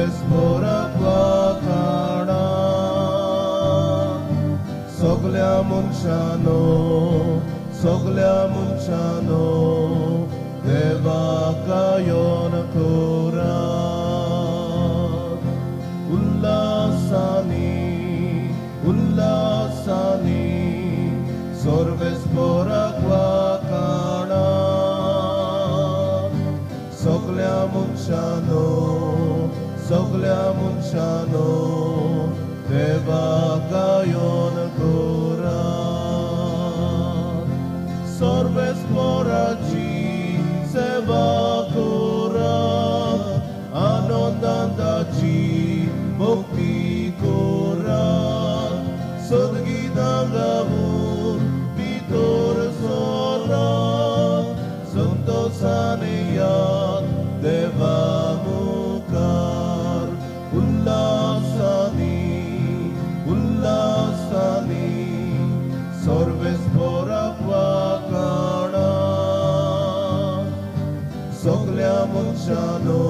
सोर्वेस्पोराक वाखाणा सगल्या मनशानो सगल्या मनशानो देवाक गायोन करात उल्लासानी उल्लासानी सोर्वेस्पोराक वाखाणा सगल्या मनशानो सगल्या मनशानो देवाक गायोन करात सोर्वेस्पोराची सेवा करात आनंदान ताची भक्ती करात सदगितां गावन भितर सरात संतोशान याद देवा मुखार उल्लासानी उल्लासानी सोर्वेस्पोराक वाखाणा सगल्या मनशानो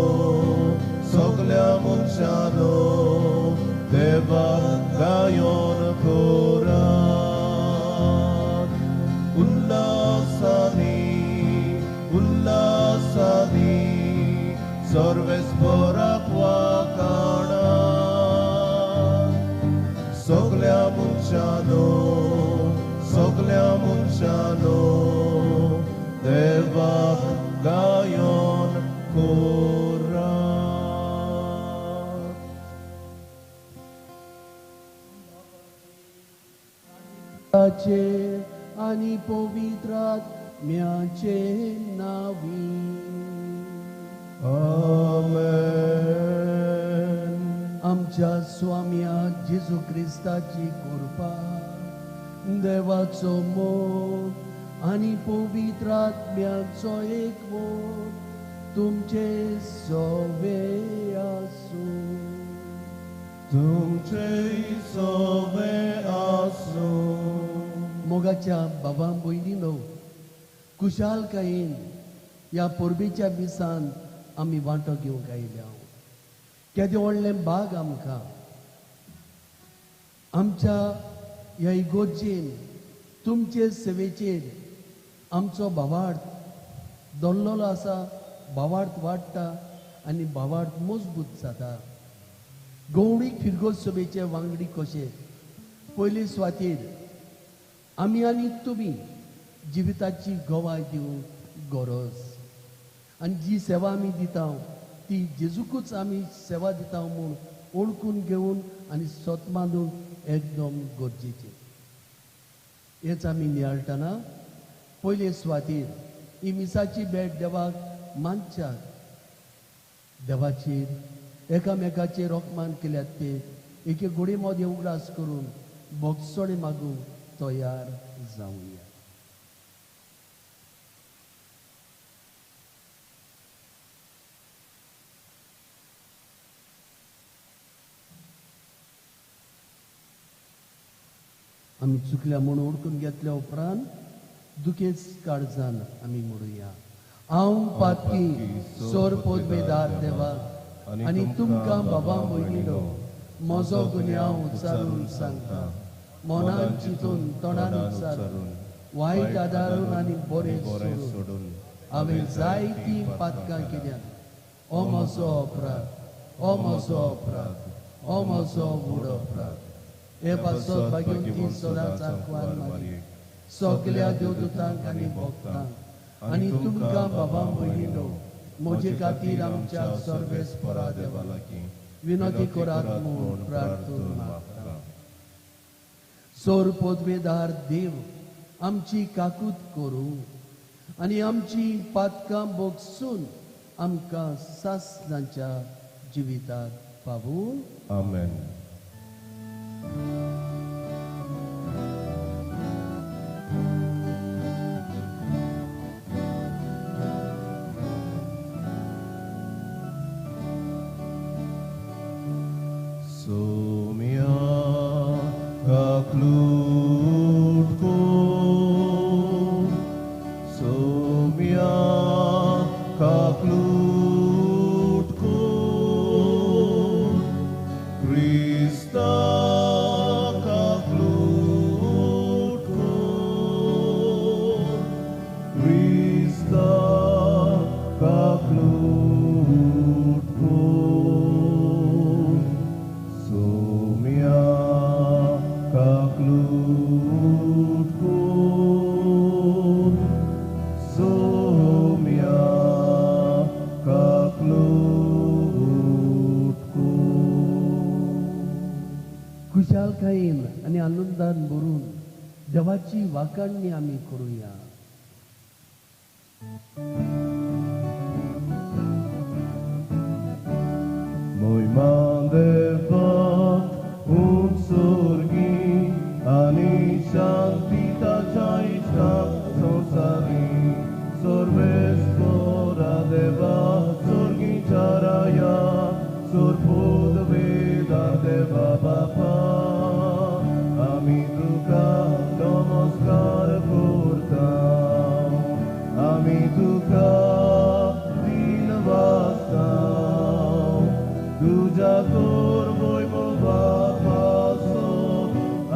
सगल्या मनशानो देवाक गायोन करात उल्लासानी उल्लासानी सोर्वेस्पोराक वाखाणा सगल्या मनशानो सगल्या मनशानो देवाक गायोन करात. आनी पवित्र आत्म्याचे नावी आमेन. आमच्या स्वाम्या जेजू क्रिस्ताची कृपा देवाचो मोग आनी पवित्र आत्म्याचो एकवट तुमचे सवे आसूं. तुमचे सवे आसूं. मोगाच्या बाबा भयणीनो, खुशालकायेन ह्या परबेच्या मिसान आमी वांटो घेवंक आयल्या. केदें व्हडलें भाग आमकां आमच्या ह्या इगोर्जेन तुमचे सेवेचेर आमचो भावार्थ दवरलेलो आसा. भावार्थ वाडटा आनी भावार्थ मजबूत जाता. गवळीक फिरगोज सभेचे वांगडी कशे पयले सुवातेर आमी आनी तुमी जिविताची गवाय दिवंक गरज आनी जी सेवा आमी दिता ती जेजूकूच आमी सेवा दिता म्हूण ओळखून घेवन आनी सत मानून एकदम गरजेचें. हेच आमी नियाळटना पयले सुवातेर ही मिसाची भेट देवाक मानच्याक देवाचेर एकामेकाचेर रोखमान केल्यात ते एके गोडे मदें उगडास करून भोगसणे मागूंक तयार जावया. आमी चुकल्या म्हूण ओळखून घेतल्या उपरांत दुखेच काळजान आमी म्हणुया, हांव पातकी सोर पोदवेदार देवा आनी तुमकां बाबा भयणीनो म्हजो गुन्यांव उच्चारून सांगता. मनान चिंतून तोंडान उच्चारून वायट आदारून आनी बरें सोडून हांवें जायतीं पातकां केल्यात. ओ म्हजो अपराध, ओ म्हजो अपराध, ओ म्हजो व्हड अपराध. हे पासत भाग्यवंती सदांच आंकवार मारी सगल्या देवदूतांक आनी भक्तांक आनी तुमकां बाबा भयणीनो म्हजे खातीर आमच्या सर्वेस्परा देवा लागीं विनंती करात म्हूण प्रार्थना मागता. सोर पदवेदार देव आमची काकूत करूं आनी आमची पातकां भोगसून आमकां सासणाच्या जिवितात पावूं. आमेन. सोम्या काकलूट को, सोम्या काकलूट को, कर, सोम्या काकलूट कर. खुशालकायेन आनी आनंदान भरून देवाची वाखाणणी आमी करुया. मोहिमा देवाक उत्सर्गी आनी शांती ताच्या इश्टाक संवसारी सर्वेस्परा देवा स्वर्गीच्या राया सोरपूत वेदा देवा बापा आमी तुका नमस्कार करता, आमी तुका दिन वाचता, तुज्या तोर बापासो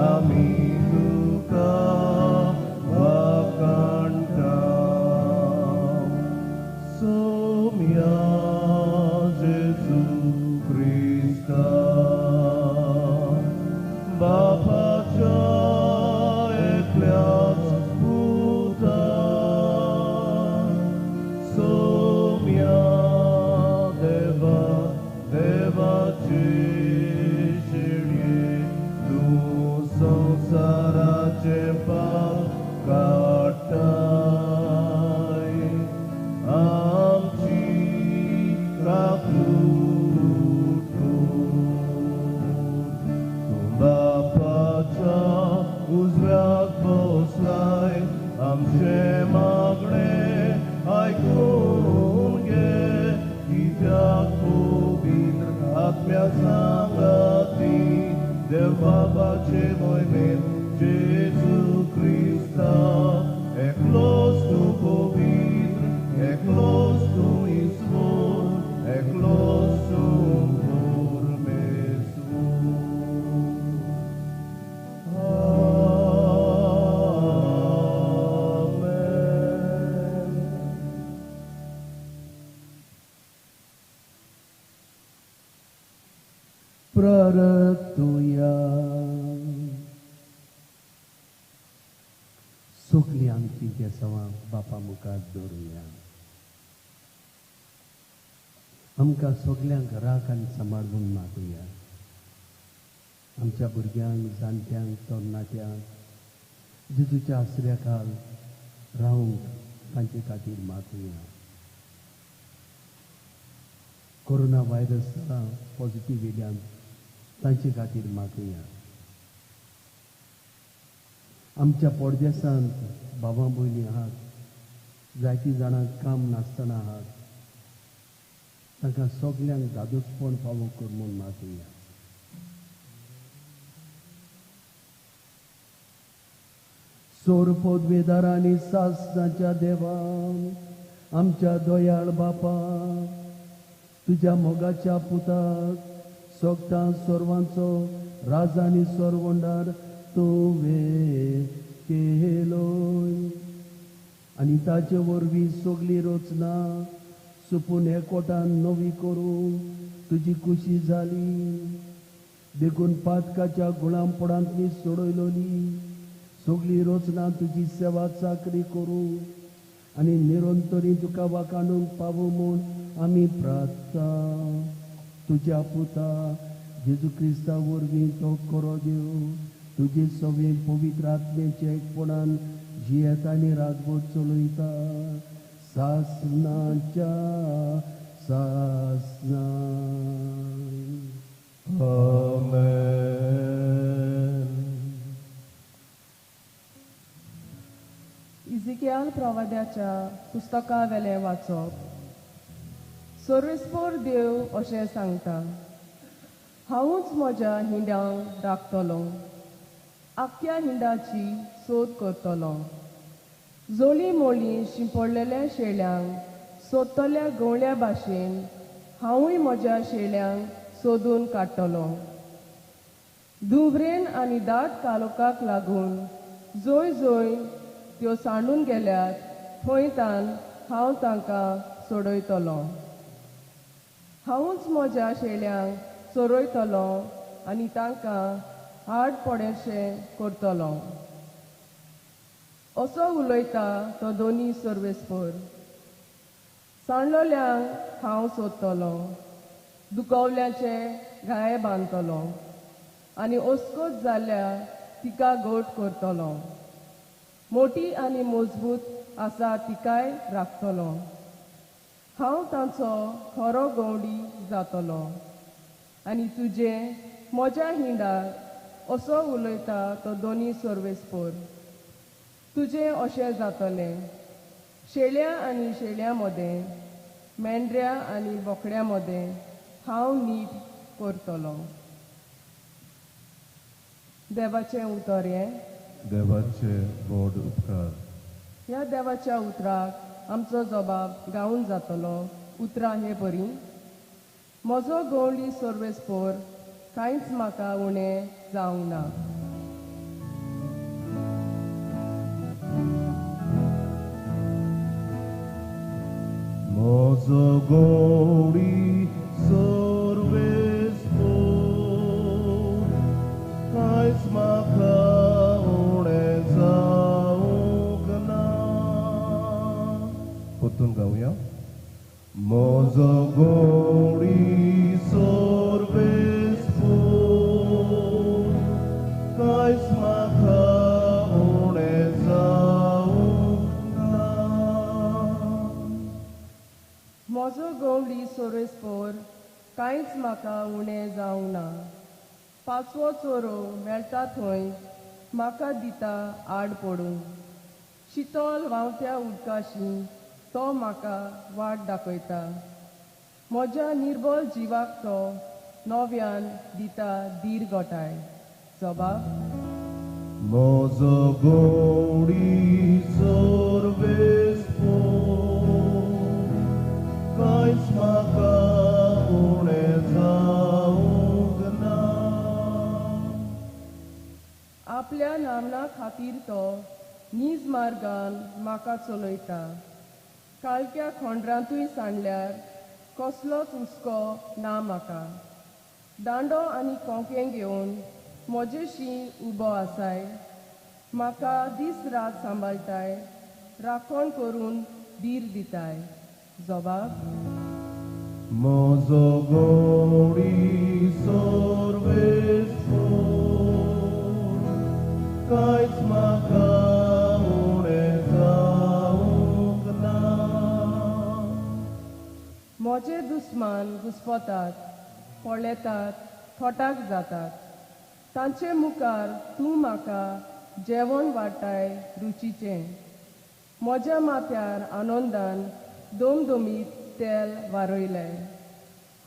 आमी तुका वाखाणटा. सोम्या जेजू क्रिस्ता बापाच्या एकल्याच पुता, सोम्या देवा देवाचे शेळये तूं संवसाराचें पाप काडटाय, आमची काकूट कर. तूं बापाच्या उजव्याक बसलाय, आमचें मागणें आयकून घे, कित्याक पवित्र आत्म्या सांगाती देव बाबाचे मोहिमेन जेजू क्रिस्ता एकलोच तूं पवित्र, एकलोच तूं ईश्वर, एकलोच तूं परमेश्वर. आमेन. प्रार्थुया. सगळीं आमची बेसांवां बापा मुखार दवरुया. आमकां सगल्यांक राख आनी सांबाळ म्हूण मागुया. आमच्या भुरग्यांक, जाणट्यांक, तरणाट्यांक जेजूच्या आसऱ्या खाल रावंक तांचे खातीर मागुया. कोरोना व्हायरस पॉझिटीव येयल्यान तांचे खातीर मागुया. आमच्या परदेसांत बाबा भयणी आहात, जायतीं जाणां काम नासतना आहात, तांकां सगल्यांक दादोसपण फावो कर म्हूण मागुया. सोर पदवेदार आनी सासणाच्या देवा, आमच्या दयाळ बापा, तुज्या मोगाच्या पुताक सोगतां सर्वांचो राजा आनी सरवंडार तुवें केलोय आनी ताचे वरवीं सगली रचना सुपून एकवटान नवी करूंक तुजी खुशी जाली. देखून पातकाच्या गुलामपणांतली सोडयलोली सगली रचना तुजी सेवा चाकरी करूं आनी निरंतरी तुका वाखाणूंक पावो म्हूण आमी प्रार्थना. तुज्या पुता जेजू क्रिस्ता वरवीं तो करो देव, तुजे सवे पवित्र आत्म्याच्या एकपणान जियेता आनी रातभर चलयता सासणाच्या सासणा. आमेन. इजिकियाल प्रवाद्याच्या पुस्तका वेलें वाचप. सर्वेस्पोर देव अशें सांगता, हांवूच म्हज्या हिंड्यांक राखतलो, आख्ख्या हिंडाची सोद करतलो, जोली मोली शिंपडलेल्या शेळ्यांक सोदतल्या गवळ्या भाशेन हांवूय म्हज्या शेळ्यांक सोदून काडटलो. दुबरेन आनी दाट कालोकाक लागून जंय जंय त्यो सांडून गेल्यात थंय तान हांव तांकां सोडयतलो. हांवूच म्हज्या शेळ्यांक चरयतलो आनी तांकां हाड पडेशें करतलो. असो उलयता तो दोनी सर्वेस्पर. सांडलोल्यांक हांव सोदतलो, दुखवल्ल्याचे घाये बांदतलो आनी अस्कोत जाल्या तिका गोट करतलो. मोटी आनी मजबूत आसा तिकाय राखतलो. हांव तांचो खरो गवंडी जातलो आनी तुजें म्हज्या हिंडाक. असो उलयता तो दोनी सर्वेस्पर. तुजें अशें जातलें, शेळ्या आनी शेळ्यां मदें, मेंढऱ्या आनी बोकड्यां मदें हांव नीट करतलो. देवाचें उतर हें. देवाचे व्हड उपकार. ह्या देवाच्या उतराक आमचो जबाब गावन जातलो. उतरां हे परी, म्हजो गवंडी सर्वेस्पर, कांयच म्हाका उणें जावंक ना. म्हजो गवंडी सर्वेस्पर, कांयच म्हाका उणें जावंक ना. परतून गावया. म्हजो गवंडी सर्वेस्पर, कांयच म्हाका उणें जावंक ना. म्हजो गवंडी सर्वेस्पर, कांयच म्हाका उणें जावंक ना. पांचवो चोरो मेळटा थंय म्हाका दिता आड पडूंक. शितोल व्हांवत्या उदकाशी तो म्हाका वाट दाखयता. म्हज्या निर्बळ जिवाक तो नव्यान दिता धीर गोठाय. जबाब. म्हजो गवंडी सर्वेस्पर, कांयच म्हाका उणें जावंक ना. आपल्या नामना खातीर तो नीज मार्गान म्हाका चलयता. काळख्या खोंडरांतूय सांडल्यार कसलोच हुस्को ना म्हाका. दांडो आनी कोंकें घेवन म्हजेशी उबो आसाय. म्हाका दीस रात सांबाळटाय, राखण करून धीर दिताय. जबाब. म्हजो गवंडी सर्वेस्पर, कांयच म्हाका उणें जावंक ना. म्हजे दुस्मान घुस्पतात, पळयतात, थोटाक जातात. तांचे मुखार तूं म्हाका जेवण वाडटाय रुचीचें. म्हज्या माथ्यार आनंदान दमदमीत तेल वारयलें.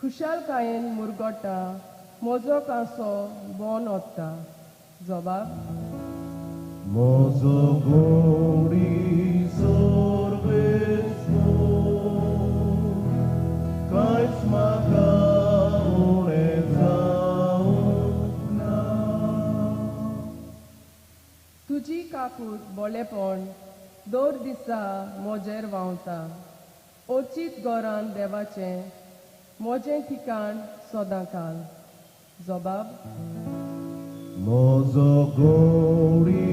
खुशालकायेन मुरगट्टा, म्हजो कांसो बोन ओत्ता. जबाब. म्हजो गवंडी सर्वेस्पर, कांयच म्हाका उणें जावंक ना. तुजी काकूट बोलेपण दर दिसा म्हजेर व्हांवता. अचीत घरान देवाचें म्हजें ठिकाण सदांकाल. जबाब. म्हजो गवंडी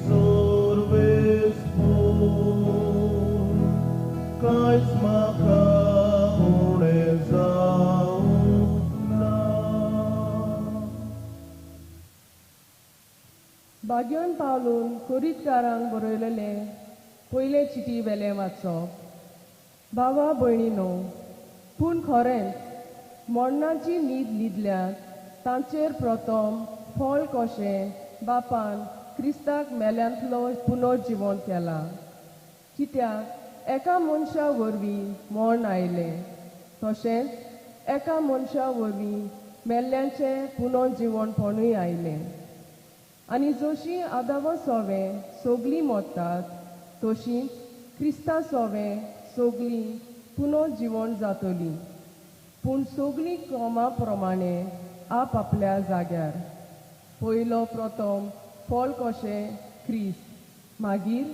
सर्वेस्पर, कांयच म्हाका उणें जावंक ना. भाग्यान पावलून कोरीतकारांक बरयलेलें पयलें चिटी वेलें वाचप. भावा भयणीनो, पूण खरेंच मरणाची न्हीद न्हिदल्यात तांचेर प्रथम फळ कशें बापान क्रिस्ताक मेल्यांतलो पुनर्जिवन केला. कित्याक एका मनशा वरवीं मरण आयलें, तशेंच एका मनशा वरवीं मेल्ल्यांचें पुनर्जिवनपणूय आयलें. आनी जशी आदावा सोवें सगलीं मरतात, तशींच क्रिस्ता सोवें सगलीं पुनर्जिवन जातलीं. पूण सगलीं क्रमा प्रमाणे आप आपल्या जाग्यार. पयलो प्रथम फळ कशें क्रिस्त, मागीर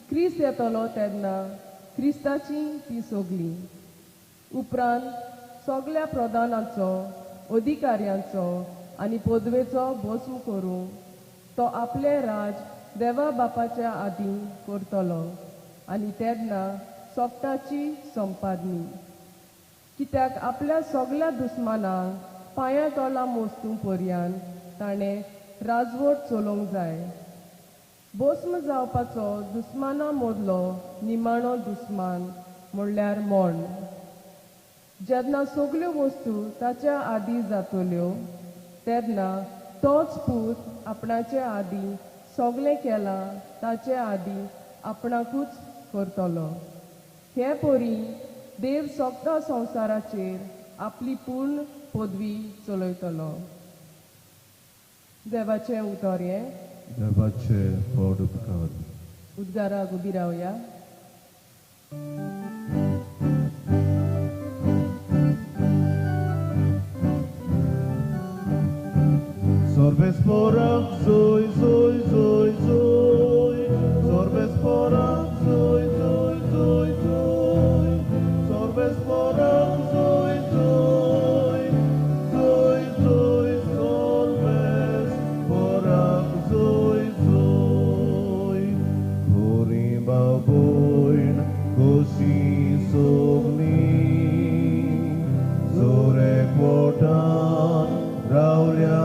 क्रिस्त येतलो तेन्ना क्रिस्ताची ती सगलीं. उपरांत सगल्या प्रधानांचो, अधिकाऱ्यांचो आनी पदवेचो भस्म करूंक तो आपलें राज देवा बापाच्या आदीं करतलो आनी तेन्ना सोपटाची संपादनी. कित्याक आपल्या सगल्या दुस्मानांक पांयां तोला मोस्तू पर्यान ताणें राजवट चलोवंक जाय. भस्म जावपाचो दुस्माना मदलो निमाणो दुस्मान म्हणल्यार मर्ण. जेन्ना सगल्यो वस्तू ताच्या आदीं जातल्यो तेन्ना तोच पूत आपणाचे आदीं सगळें केलां ताचे आदीं आपणाकूच करतलो. हे परीं देव सगळ्या संवसाराचेर आपली पूर्ण पदवी चलयतलो. देवाचें उतर हें. देवाचे व्हड उपकार. उद्गाराक उबी रावया. Sorbes porang zoy zoy zoy zoy, sorbes porang zoy zoy zoy zoy, sorbes porang zoy zoy zoy zoy, sorbes porang zoy zoy. Korimba boin kosi sogni, zore kwotan raulia.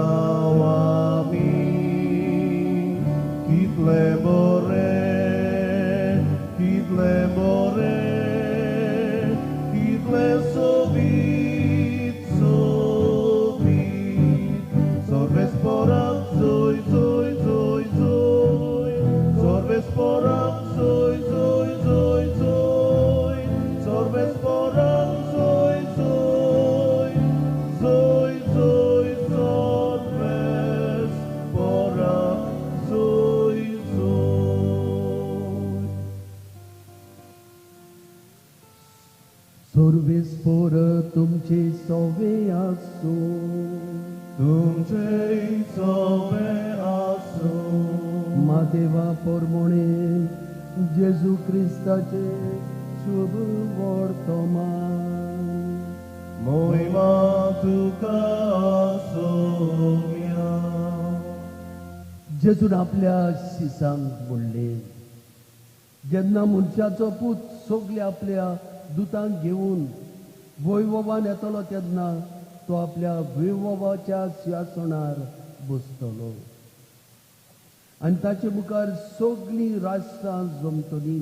सर्वेस्पोर तुमचे सोवे आसूं, तुमचे सोवे आसूं. म्हादेवा पोरमोणे जेजू क्रिस्ताचे शुभ वर्तमान. मोहिमा तुका सोम्या. जेजून आपल्या शिसांक म्हणलें, जेन्ना मनशाचो पूत सगळे आपल्या दुतांक घेवन वैभवान येतलो तेन्ना तो आपल्या वैभवाच्या सिंहासनार बसतलो आनी ताचे मुखार सगळीं राष्ट्रां जमतलीं.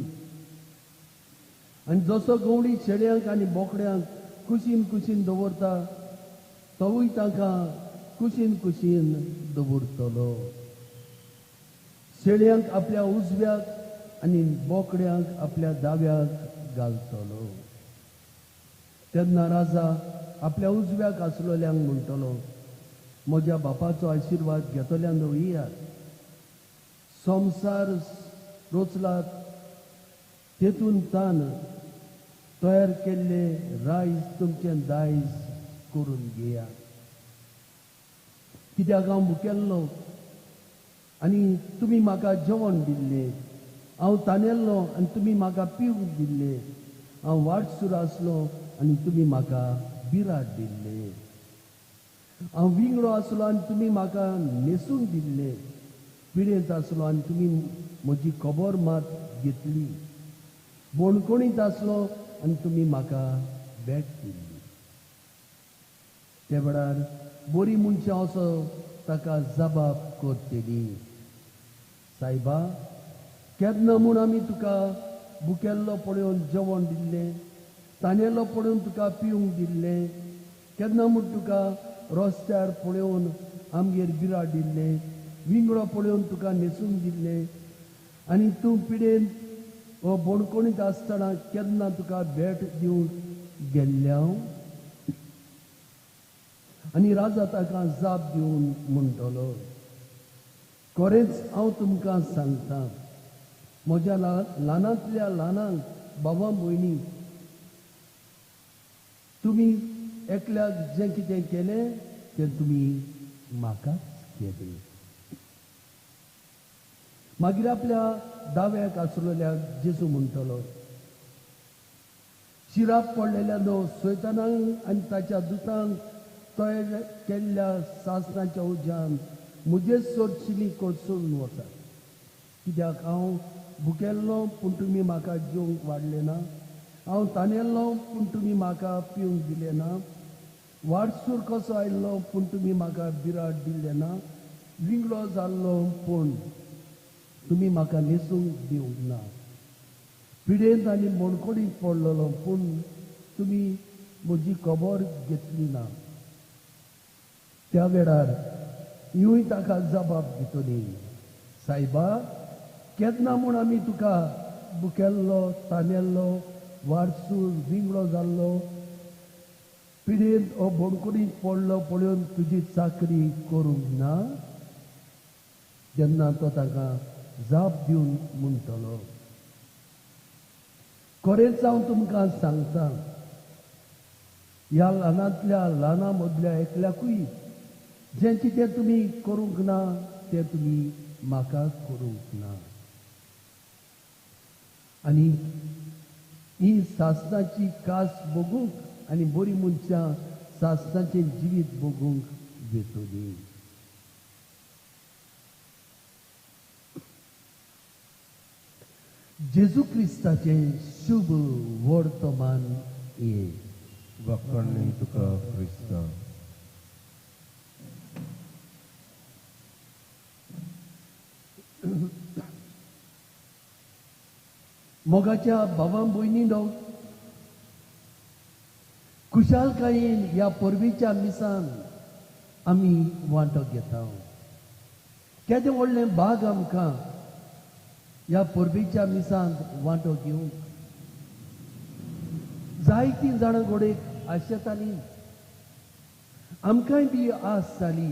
आनी जसो गवळी शेळ्यांक आनी बोकड्यांक कुशीन कुशीन दवरता तोवूय तांकां कुशीन कुशीन दवरतलो. शेळ्यांक आपल्या उजव्याक आनी बोकड्यांक आपल्या दाव्याक घालतलो. तेन्ना राजा आपल्या उजव्याक आसलेल्यांक म्हणटलो, म्हज्या बापाचो आशिर्वाद घेतल्यान येयात, संवसार रोचला तेतून तान तयार केल्ले रायस तुमचें दायज करून घेयात. कित्याक हांव भुकेल्लो आनी तुमी म्हाका जेवण दिल्लें, हांव तानेल्लो आनी तुमी म्हाका पिवंक दिल्लें, हांव वाटसूर आसलो आनी तुमी म्हाका बिराड दिल्लें, हांव विंगडो आसलो आनी तुमी म्हाका न्हेसूंक दिल्लें, पिडेंत आसलो आनी तुमी म्हजी खबर मात घेतली, बोणकोणींत आसलो आनी तुमी म्हाका भेट दिल्ली. ते वेळार बरी मनशां असो ताका जबाब करतली, सायबा केन्ना म्हूण आमी तुका भुकेल्लो पळोवन जेवण दिल्लें, तानेल्लो पळोवन तुका पिवंक दिल्लें, केन्ना म्हूण तुका रस्त्यार पळोवन आमगेर बिराड दिल्लें, विंगडो पळोवन तुका न्हेसूंक दिल्लें, आनी तूं पिडेन वो बोणकोणींत आसतना केन्ना तुका भेट दिवंक गेल्ल्या हांव? आनी राजा ताका जाप दिवन म्हणटलो, खरेंच हांव तुमकां सांगता, म्हज्या ल्हानांतल्या ल्हानांक बाबा भयणी तुमी एकल्याक जें कितें केलें तें तुमी म्हाकाच केलें. मागीर आपल्या दाव्याक आसलेल्याक जेजू म्हणटलो, शिराप पडलेल्या न्हू सैतानाक आनी ताच्या दुतांक तयार केल्ल्या सासणाच्या उज्यान म्हजे सोडशिली कोसळून वचात. कित्याक हांव भुकेल्लो पूण तुमी म्हाका जेवंक वाडलें ना, हांव तानेल्लो पूण तुमी म्हाका पिवंक दिलें ना, वाटसूर कसो आयिल्लो पूण तुमी म्हाका बिराड दिलें ना, विंगडो जाल्लो पूण तुमी म्हाका न्हेसूंक दिवंक ना, पिडेंत आनी मोणकोडींत पडलेलो पूण तुमी म्हजी खबर घेतली ना. त्या वेळार हिवूय ताका जबाब दितली, सायबा केन्ना म्हूण आमी तुका भुकेल्लो, तानेल्लो, वारसूर, विंगडो जाल्लो, पिडेंत ओ बोणकुडींत पडलो पळोवन तुजी चाकरी करूंक ना? तेन्ना तो ताका जाप दिवन म्हणटलो, खरेंच हांव तुमकां सांगता, ह्या ल्हानांतल्या ल्हाना मदल्या एकल्याकूय जें कितें तुमी करूंक ना तें तुमी म्हाका करूंक ना. आनी ही सासणाची कास भोगूंक आनी बरी मनशां सासणाचें जिवीत भोगूंक वेतली. जेजू क्रिस्ताचें शुभ वर्तमान हें. वाखाणणी तुका क्रिस्ता. मोगाच्या भावां भयणीनो, खुशालकायेन ह्या परबेच्या मिसान आमी वांटो घेता. केदें व्हडलें भाग आमकां ह्या परबेच्या मिसांत वांटो घेवंक. जायतीं जाणां घोडेक आशेतालीं, आमकांय बी आस जाली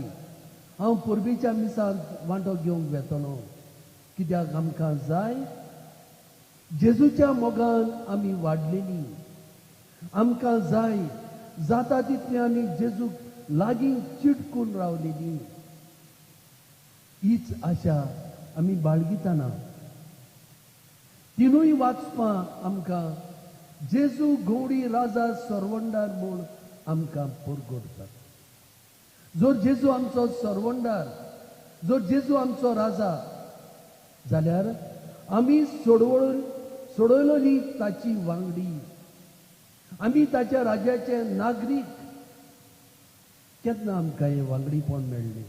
हांव परबेच्या मिसांत वांटो घेवंक वेतलो, कित्याक आमकां जाय जेजूच्या मोगान आमी वाडलेली, आमकां जाय जाता तितलें आमी जेजूक लागीं चिटकून रावलेली. हीच आशा आमी बाळगितना तिनूय वाचपां आमकां जेजू गौडी राजा सरवंडार म्हूण आमकां परगटतात. जर जेजू आमचो सरवंडार, जर जेजू आमचो राजा जाल्यार आमी सोडवली ताची वांगडी, आमी ताच्या राज्याचे नागरीक. केन्ना आमकां हें वांगडीपण मेळ्ळें?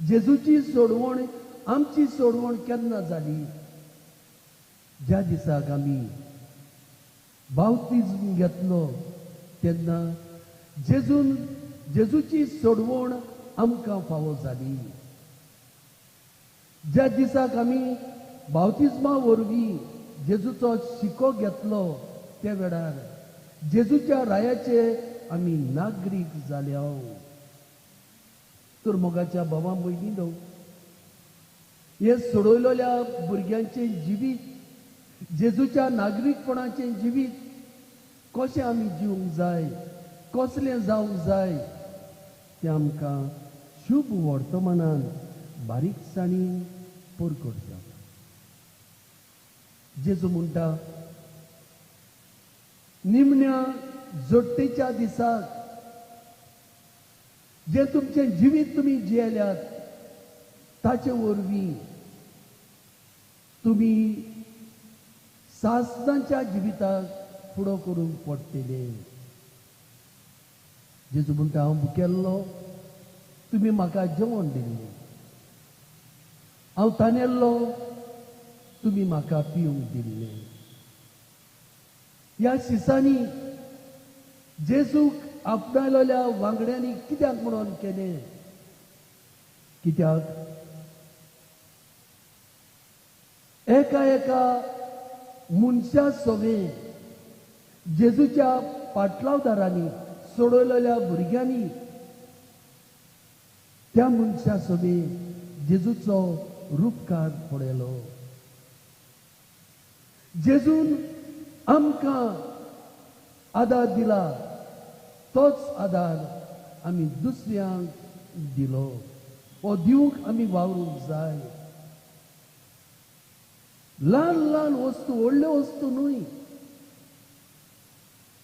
जेजूची सोडवण आमची सोडवण केन्ना जाली? ज्या दिसाक आमी बाप्तिज्म घेतलो तेन्ना जेजूची सोडवण आमकां फावो जाली. ज्या दिसाक आमी बाप्तिज्मा वरवीं जेजूचो शिको घेतलो त्या वेळार जेजूच्या रायाचे आमी नागरीक जाल्या. तर मोगाच्या भावा भयणीनो, हे सोडवलेल्या भुरग्यांचें जिवीत, जेजूच्या नागरीकपणाचें जिवीत कशें आमी जिवंक जाय, कसलें जावंक जाय तें आमकां शुभ वर्तमानान बारीकसाणीन परगट जाता. जेजू म्हणटा, निमण्या जोडटेच्या दिसाक जें तुमचें जिवीत तुमी जियेल्यात ताचे वरवीं तुमी सासणाच्या जिविताक फुडो करूंक पडटले. जेजू म्हणटा, हांव भुकेल्लो तुमी म्हाका जेवण दिल्लें, हांव तानेल्लो तुमी म्हाका पिवंक दिल्लें. ह्या शिसांनी जेजूक आपणायलेल्या वांगड्यांनी कित्याक म्हणून केलें? कित्याक एका एका मनशा सवें जेजूच्या पाटलावदारांनी सोडवलेल्या भुरग्यांनी त्या मनशा सवें जेजूचो रुपकार पळयलो. जेजून आमकां आदार दिला, तोच आदार आमी दुसऱ्यांक दिलो, हो दिवंक आमी वावरूंक जाय. ल्हान ल्हान वस्तू, व्हडल्यो वस्तू न्हय,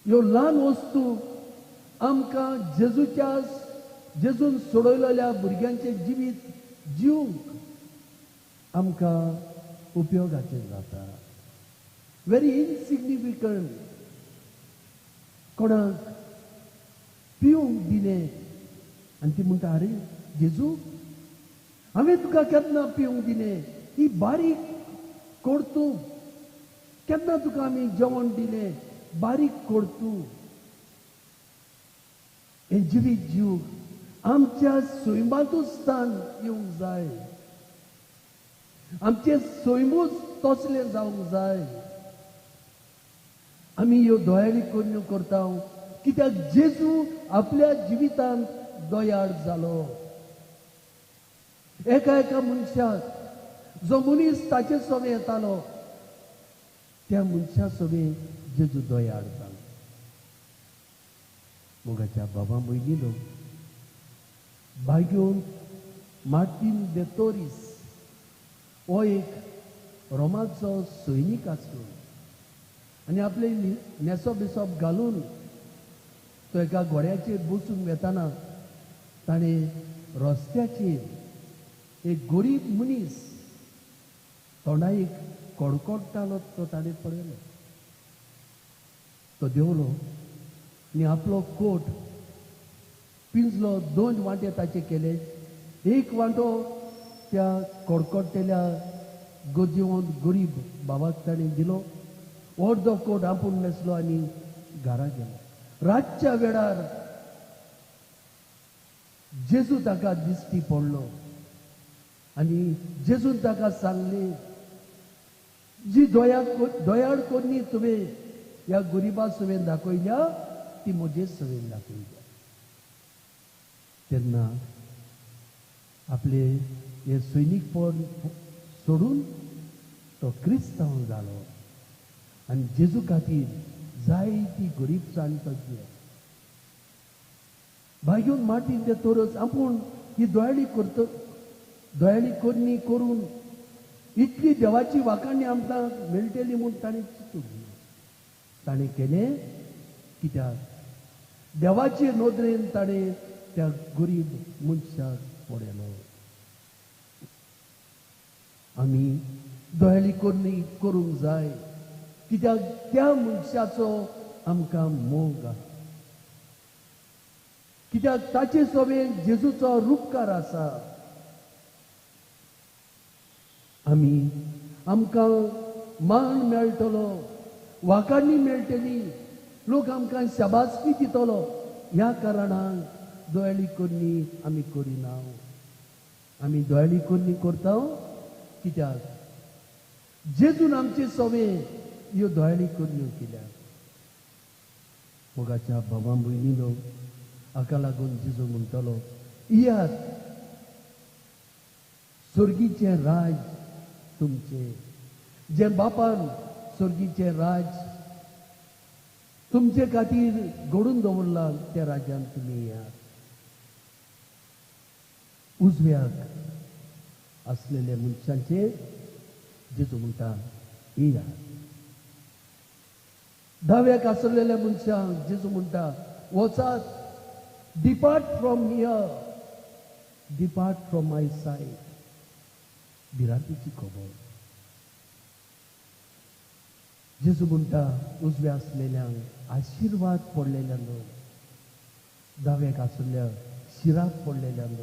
ह्यो ल्हान वस्तू आमकां जेजून सोडयलेल्या भुरग्यांचें जिवीत जिवंक आमकां उपयोगाचें जाता. व्हेरी इनसिग्निफिकंट. कोणाक पिवंक दिलें आनी ती म्हणटा, आरे जेजू, हांवें तुका केन्ना पिवंक दिलें? ही बारीक करतूब. केन्ना तुका आमी जेवण दिलें? बारीक करतूब. हें जिवीत जीव आमच्या सैमांतूच स्थान येवंक जाय. आमचें सैमूच तसलें जावंक जाय. आमी ह्यो दयाळी करण्यो करता कित्याक जेजू आपल्या जिवितांत दयाळ जालो. एका एका मनशाक जो मनीस ताचे सवे येतालो त्या मनशा सवे जेजू दयाळ जालो. मोगाच्या बाबा भयणीलो, बाग्योन मार्टीन दे तोरीस हो एक रोमाचो सैनीक आसलो आनी आपले नेसो बिसप घालून तो एका घोड्याचेर बसून वेताना ताणें रस्त्याचेर एक गरीब मनीस तोंडाक कडकडटालो तो ताणें पळयलो. तो देंवलो आनी आपलो कोट पिंजलो, दोन वांटे ताचे केले. एक वांटो त्या कडकडटेल्या गरजेवंत गरीब बाबाक ताणें दिलो. अर्दो कोट आपूण न्हेसलो आनी घरा गेलो. रातच्या वेळार जेजू ताका दिश्टी पडलो आनी जेजून ताका सांगलें, जी दयाळ करणी तुवें ह्या गरिबा सवेन दाखयल्या ती म्हजे सवेन दाखयल्या. तेन्ना आपले हे सैनीकपण सोडून तो क्रिस्तांव जालो आनी जेजू खातीर जायती गरीबसाण तो दिलो. भाग्योन मार्टीन दे तोरस आपूण ही दयाळी करत दयाळी करणी करून इतली देवाची वाखाणी आमकां मेळटली म्हूण ताणें चिंतूंक ना. ताणें केलें कित्याक देवाचे नदरेन ताणें त्या गरीब मनशाक पळयलो. आमी दयाळी करणी करूंक जाय कित्याक त्या मनशाचो आमकां मोग आसा, कित्याक ताचे सोबेन जेजूचो रुपकार आसा. आमी आमकां मान मेळटलो, वाखाणी मेळटली, लोक आमकां शाबासकी दितलो, ह्या कारणान दयाळी करणी आमी करिना. आमी दयाळी करणी करता कित्याक जेजून आमचे सोवे ह्यो दयाळी करण्यो केल्या. मोगाच्या बाबा भयणीनो, हाका लागून जेजू म्हणटलो, येयात, स्वर्गीचें राज तुमचें, जें बापान स्वर्गीचें राज तुमचे खातीर घडून दवरलां त्या राज्यांत तुमी येयात. उजव्याक आसलेल्या मनशांचेर जेजू म्हणटा, येयात. दाव्याक आसलेल्या मनशांक जेजू म्हणटा, वचात, depart from here, depart from my sight. भिरांतीची खबर. जेजू म्हणटा, उजव्या आसलेल्यांक आशिर्वाद पडलेल्यांक, दाव्याक आसलेल्या शिराप पडलेल्यांक,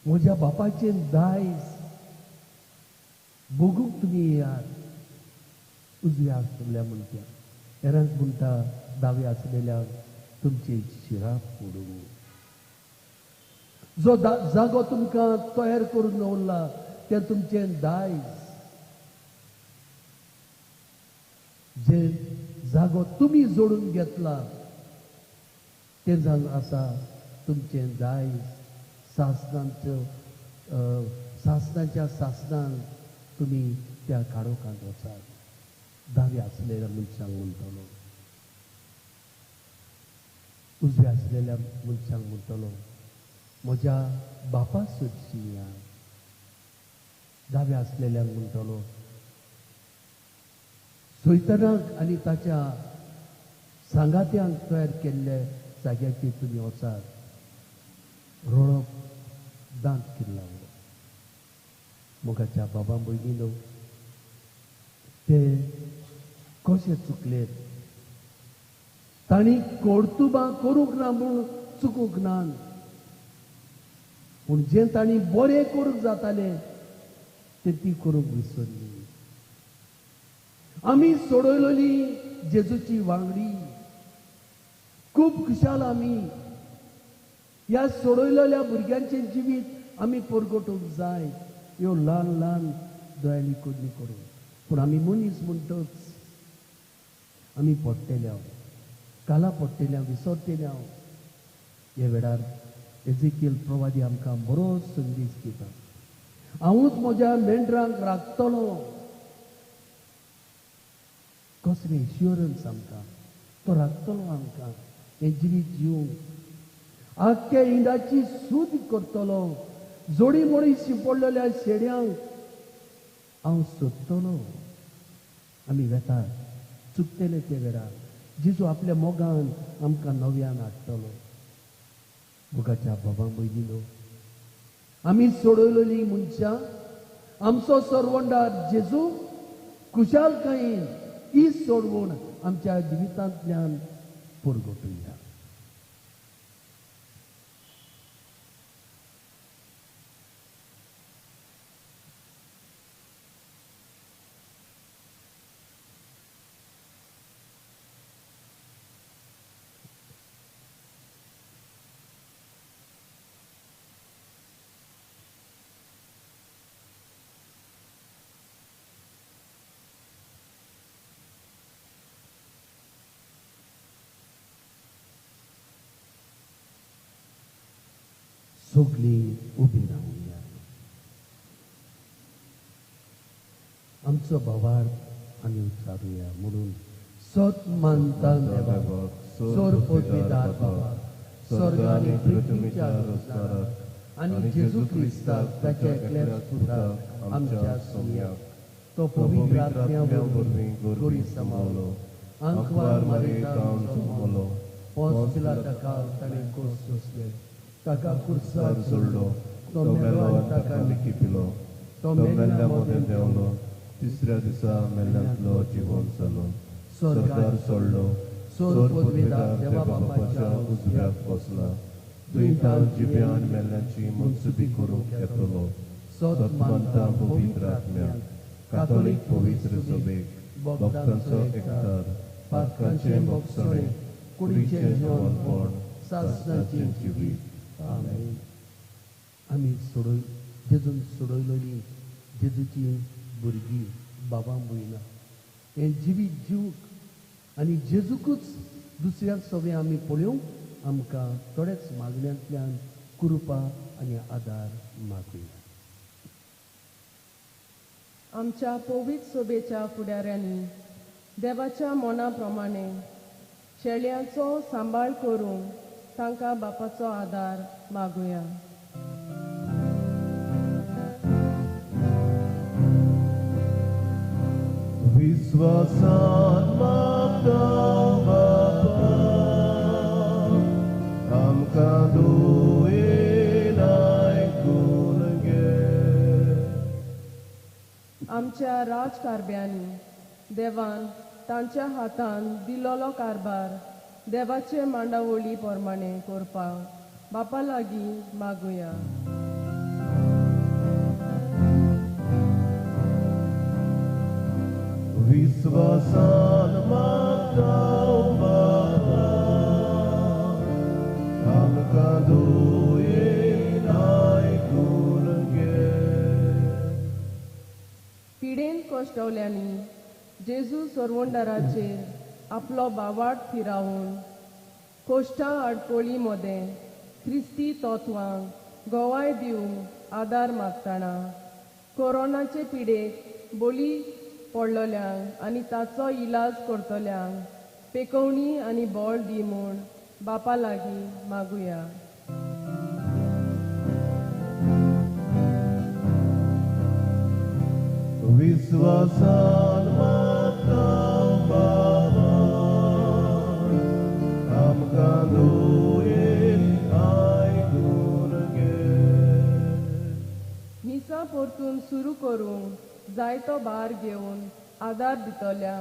म्हज्या बापाचें दायज भोगूंक तुमी येयात. उजव्या आसलेल्या म्हणटा, हेरांक म्हणटा, दाव्या आसलेल्यांक तुमचे शिराप पडूं. जो जागो तुमकां तयार करून दवरला तें तुमचें दायज, जे जागो तुमी जोडून घेतला तें जावन आसा तुमचें दायज. सासनांच्यो सासनाच्या सासनान तुमी त्या काळोखांत वचात. दाव्या आसलेल्या मनशांक म्हणटलो, उजव्या आसलेल्या मनशांक म्हणटलो, म्हज्या बापा सरशी या. दाव्या आसलेल्यांक म्हणटलो, सैतानाक आनी ताच्या सांगात्यांक तयार केल्ल्या जाग्याचेर तुमी वचात. रडप, दांत किल्लावप. मोगाच्या बाबा भयणीनो, ते कशे चुकले? तांणी कर्तुबां करूंक ना म्हूण चुकूंक ना, पूण जें तांणी बरें करूंक जातालें तें ती करूंक विसरली. आमी सोडयलेली जेजूची वांगडी, खूब खुशाल आमी. ह्या सोडयलेल्या भुरग्यांचें जिवीत आमी परगटूंक जाय, ह्यो ल्हान ल्हान दयाळी करणी करून. पूण आमी मनीस म्हणटच आमी पडटेले हांव, काला पडटेले हांव, विसरतेले हांव. ह्या वेळार एजेकियल प्रवादी आमकां बरो संदेश दिता, हांवूच म्हज्या मेंढरांक राखतलो. कसलें एश्युरन्स आमकां, तो राखतलो आमकां हें जिवीत जिवंक. आख्ख्या इंडाची सूद करतलो, जोडी मोडी शिंपडलेल्या शेड्यांक हांव सोदतलो. आमी वेतात चुकतले ते वेळार जेजू आपल्या मोगान आमकां नव्यान हाडटलो. मोगाच्या बाबा भयणीनो, आमी सोडयलेली मनशां, आमचो सरवंडार जेजू खुशालकायेन ही सोडवण आमच्या जिवितांतल्यान परगटुया. सगळीं उबी रावया. आमचो भावार्थ आमी उच्चारुया म्हणून सत मानता देवाक, सोर पदवीदार बाबा, स्वर्ग आनी पृथ्वीच्या रचणाराक आनी जेजू क्रिस्ताक ताच्या एकल्याच पुताक आमच्या सोम्याक, तो पवित्र आत्म्या वरवीं गोरी समावलो, आंकवार मारियेक जल्मलो, पोंस पिलाताक ताणें कोस सोंसले, ताका कुर्सार सोडलो, तो मेलो आनी ताका लिखिपिलो, तो मेल्ल्या मदें देंवलो, तिसऱ्या दिसा मेल्ल्यांतलो जिवन जालो, स्वर्गार सोडलो, सोर पदवीदार देवा बापाच्या उजव्याक बसला, दुयेंतां जिव्या आनी मेल्ल्यांची मनसुबी करूंक येतलो. सत मानता पवित्र आत्म्याक, कातोलीक पवित्र सभेक, भक्तांचो एकचार, पातकांचें भोगसणें, कुडीचें जिवनपण, सासणाचें जिवीत. आमेन. आमी सोडय जेजून सोडयलेली जेजूची भुरगीं बाबा भयणां हें जिवीत जिवंक आनी जेजूकूच दुसऱ्याक सगळें आमी पळोवंक आमकां थोडेच मागण्यांतल्यान कृपा आनी आदार मागुया. आमच्या पवित्र सभेच्या फुडाऱ्यांनी देवाच्या मना प्रमाणे शेळयांचो सांबाळ करूंक तांकां बापाचो आदार मागुया. विश्वासान मागता बापा, आमकां दुयेन आयकून घे. आमच्या राजकारब्यांनी देवान तांच्या हातान दिलोलो कारभार देवाचे मांडावळी प्रमाणे करपाक बापा लागीं मागुया. विश्वासान मागता बापा, आमकां दुयेन आयकून घे. पिडेन कश्टवल्यांनी जेजू सरवंडाराचेर आपलो बावाट फिरावन कोश्टा आडकोळी मदें क्रिस्ती तत्वांक गवाय दिवंक आदार मागतना कोरोनाचे पिडेक बळी पडलोल्यांक आनी ताचो इलाज करतल्यांक पेकोवणी आनी बळ दी म्हूण बापा लागीं मागुया. विश्वासान मागता बाबा, आमकां दुयेन आयकून घे. मिसां परतून सुरू करूंक जायतो भार घेवन आदार दितल्या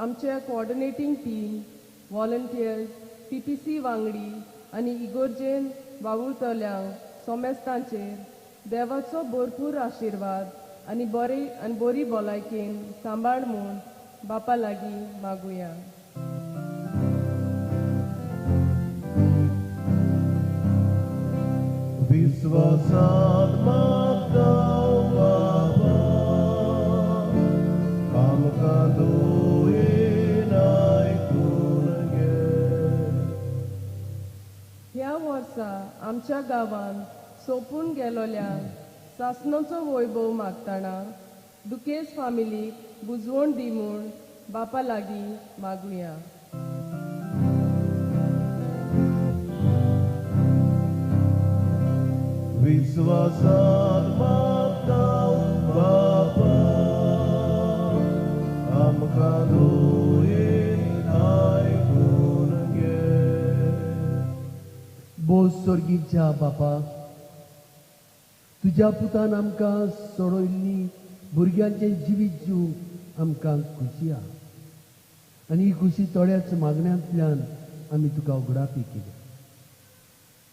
आमचे coordinating team, volunteers, PPC वांगडी आनी इगोर्जेन वावुरतल्यांक सोमेस्तांचेर देवाचो भरपूर आशिर्वाद आनी बरे आनी बरी भलायकेन सांबाळ म्हूण बापा लागीं मागुया. विश्वासान मागता बाबा आमकां दुयेन आयकून घे. ह्या वर्सा आमच्या गांवांत सोंपून गेलोल्या सासणाचो वैभव मागतना दुकेज फामिलीक बुजवण दी म्हूण बापा लागीं मागुया. विश्वासान मागता बाबा आमकां दुयेन आयकून घे. बोल स्वर्गीच्या बापा, तुज्या पुतान आमकां सोडयल्ली भुरग्यांचें जिवीत दिवंक आमकां खुशी आहा आनी ही खुशी थोड्याच मागण्यांतल्यान आमी तुका उगडापी केली.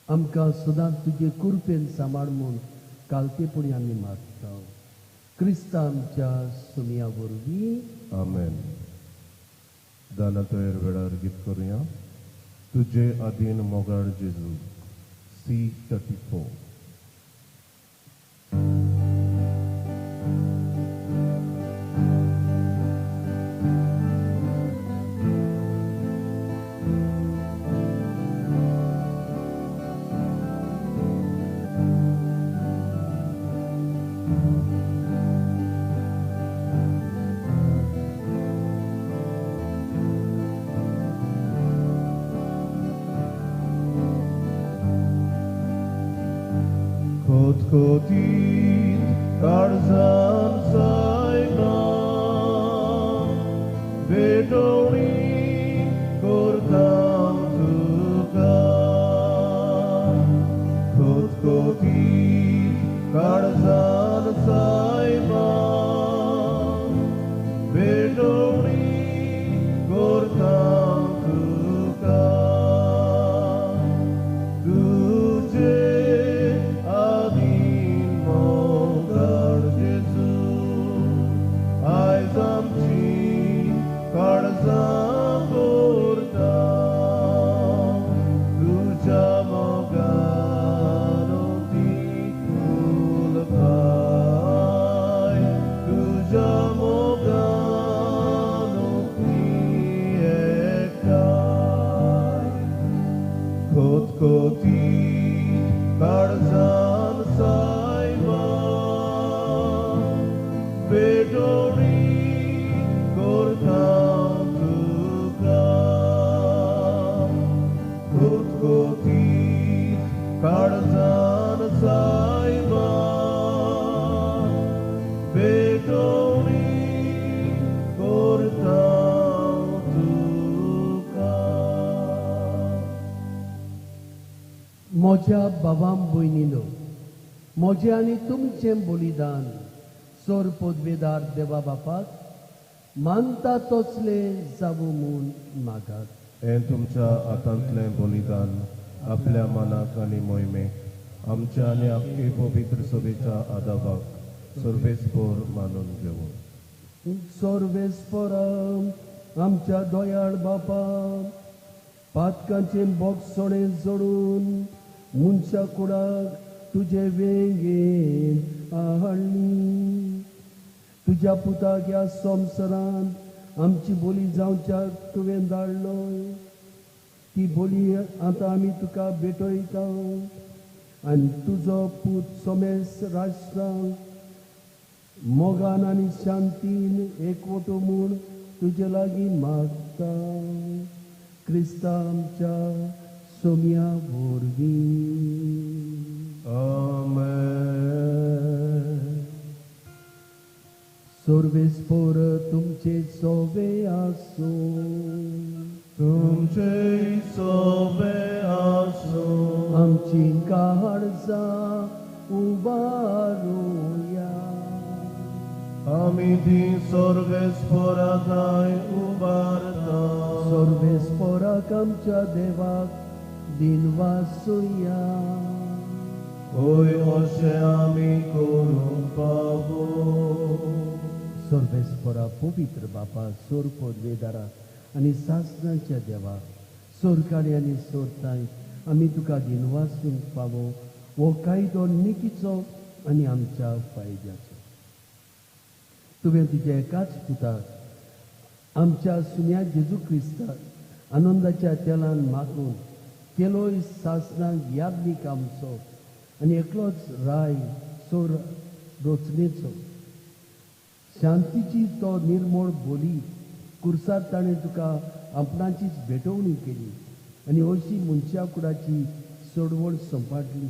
आमकां सदांच तुजे कृपेन सांबाळ म्हूण कालतेपणी आमी मागता. क्रिस्ता आमच्या सोमया वरवीं. आमेन. दानातोयर वेळार गीत करुया. तुजे आदीन मोगाळ जेजू, C34. खोतीत काळजान सायबा भेटवणी करता तुका. खोतीत काळजान सायबा भेटवणी करता तुका. तुझे काळजान सायबा भेटवणी करता तुका. खोतीत काळजान सायबा भेटवणी करता तुका. म्हज्या बाबां भयणीनो, म्हजें आनी तुमचें बलिदान सोर पदवेदार देवा बापाक मानता तसलें जावूं म्हूण मागात. हें तुमच्या हातांतलें बलिदान आपल्या मनाक आनी मोहिमेक आमच्या आनी आख्खे पवित्र सभेच्या आदाबाक सर्वेस्पोर मानून घेवं. सर्वेस्पोराम आमच्या दयाळ बापा, पातकांचें बोगसणें जोडून मनशा कुडाक तुजे वेंगेन हाडली. तुज्या पुताक ह्या संवसारांत आमची बोली जावच्याक तुवें धाडलो. ती बोली आतां आमी तुका भेटयता आनी तुजो पूत सोमेस राष्ट्रांक मोगान आनी शांतीन एकवटो म्हूण तुजे लागीं मागता. क्रिस्ता आमच्या सोम्या वरवीं. आमेन. सर्वेस्पोर तुमचे सोबे आसूं. तुमचे सोबे आसूं. आमची काळजां उबारुया. आमी ती सर्वेस्पोराथाय उबारता. सर्वेस्पोराक आमच्या देवाक दिनवासुया. होय अशें आमी करूंक पावो. सर्वेस्पोरा पवित्र बापा, सोर पदवेदारा आनी सासणाच्या देवा, सोरकारी आनी सोरताय आमी तुका दिनवासूंक फावो. हो कायदो नितीचो आनी आमच्या फायद्याचो. तुवें तुज्या एकाच पुताक आमच्या सुन्या जेजू क्रिस्ताक आनंदाच्या तेलान मागून केलोय सासणाक याज्ञीक आमचो आनी एकलोच राय सोर रचनेचो. शांतीची तो निर्मळ बोली कुर्सार ताणें तुका आपणाचीच भेटवणी केली आनी अशी मनशा कुडाची सोडवण संपाटली.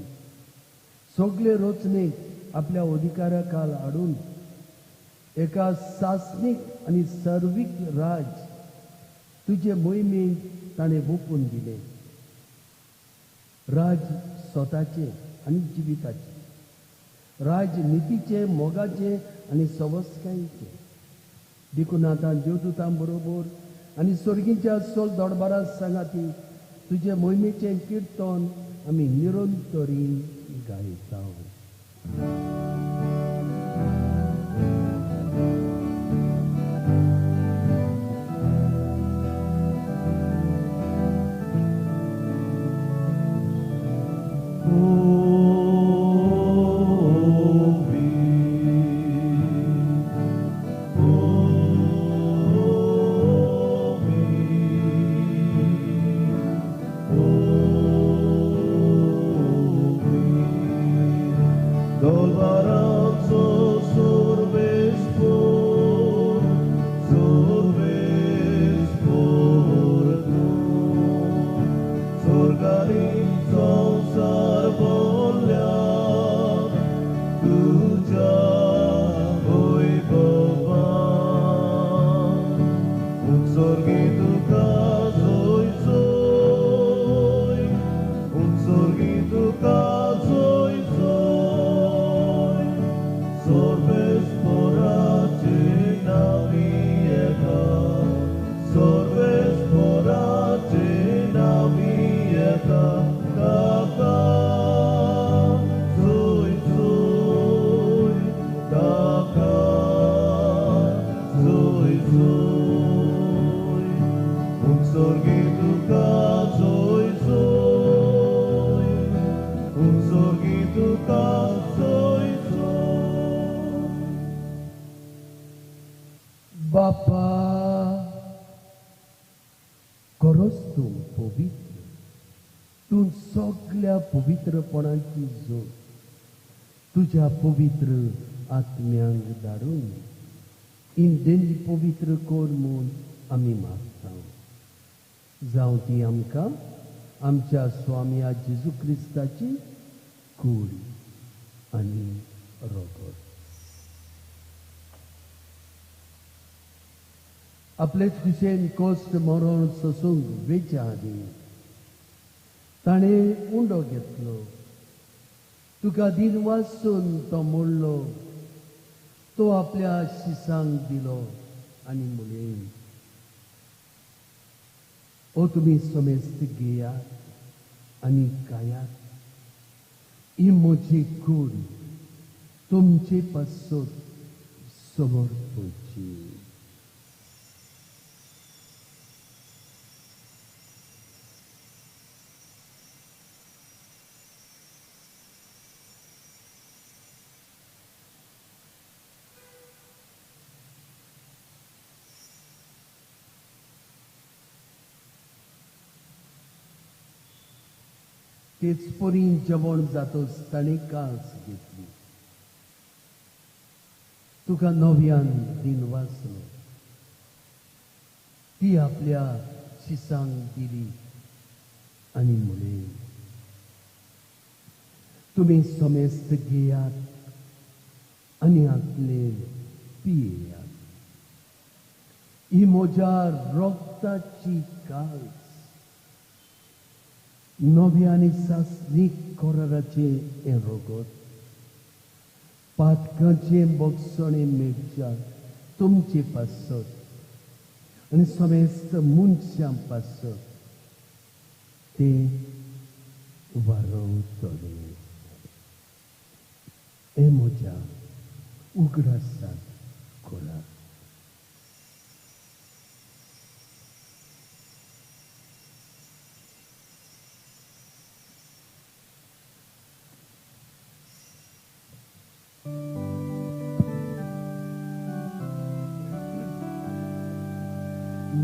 सगळे रचनेक आपल्या अधिकारा खाल हाडून एका सासणीक आनी सर्वीक राज तुजे मोहिमेक ताणें वोपून दिलें. राज स्वताचें आनी जिविताचें, राज नितीचें, मोगाचें आनी सवस्कायेचें. देखून आतां देवदूतां बरोबर आनी स्वर्गींच्या सोल दरबारा सांगाती तुजे मोहिमेचें किर्तन आमी निरंतरी गायता. बापा खरोच तूं पवित्र, तूं सगल्या पवित्रपणाची जोड तुज्या पवित्र आत्म्यांक धाडून इंदेंदी पवित्र कर म्हूण आमी मागता. जावं ती आमकां आमच्या स्वामया जेजू क्रिस्ताची कूड आनी रगत. आपलेच दिशेन कश्ट मरण सोसूंक वेच्या आदीं ताणें उंडो घेतलो, तुका दिन वाचून तो मोडलो, तो आपल्या शिसांक दिलो आनी म्हणलें, ओ तुमी समेस्त घेयात आनी खायात, ही म्हजी कूड तुमचे पासत समर्पची. तेच परी जेवण जातच ताणें कास घेतली, तुका नव्यान दिन वाचलो, ती आपल्या शिसांक दिली आनी म्हणलें, तुमी समेस्त घेयात आनी हांतले पियेयात, ही म्हज्या रक्ताची कास, नव्या आनी सासणीक कराराचें हें रगत. पातकांचे बोगसणे मेळच्या तुमचे पासत आनी समेस्त मनशां पासत ते वारवतले. हे म्हज्या उगडासात करात.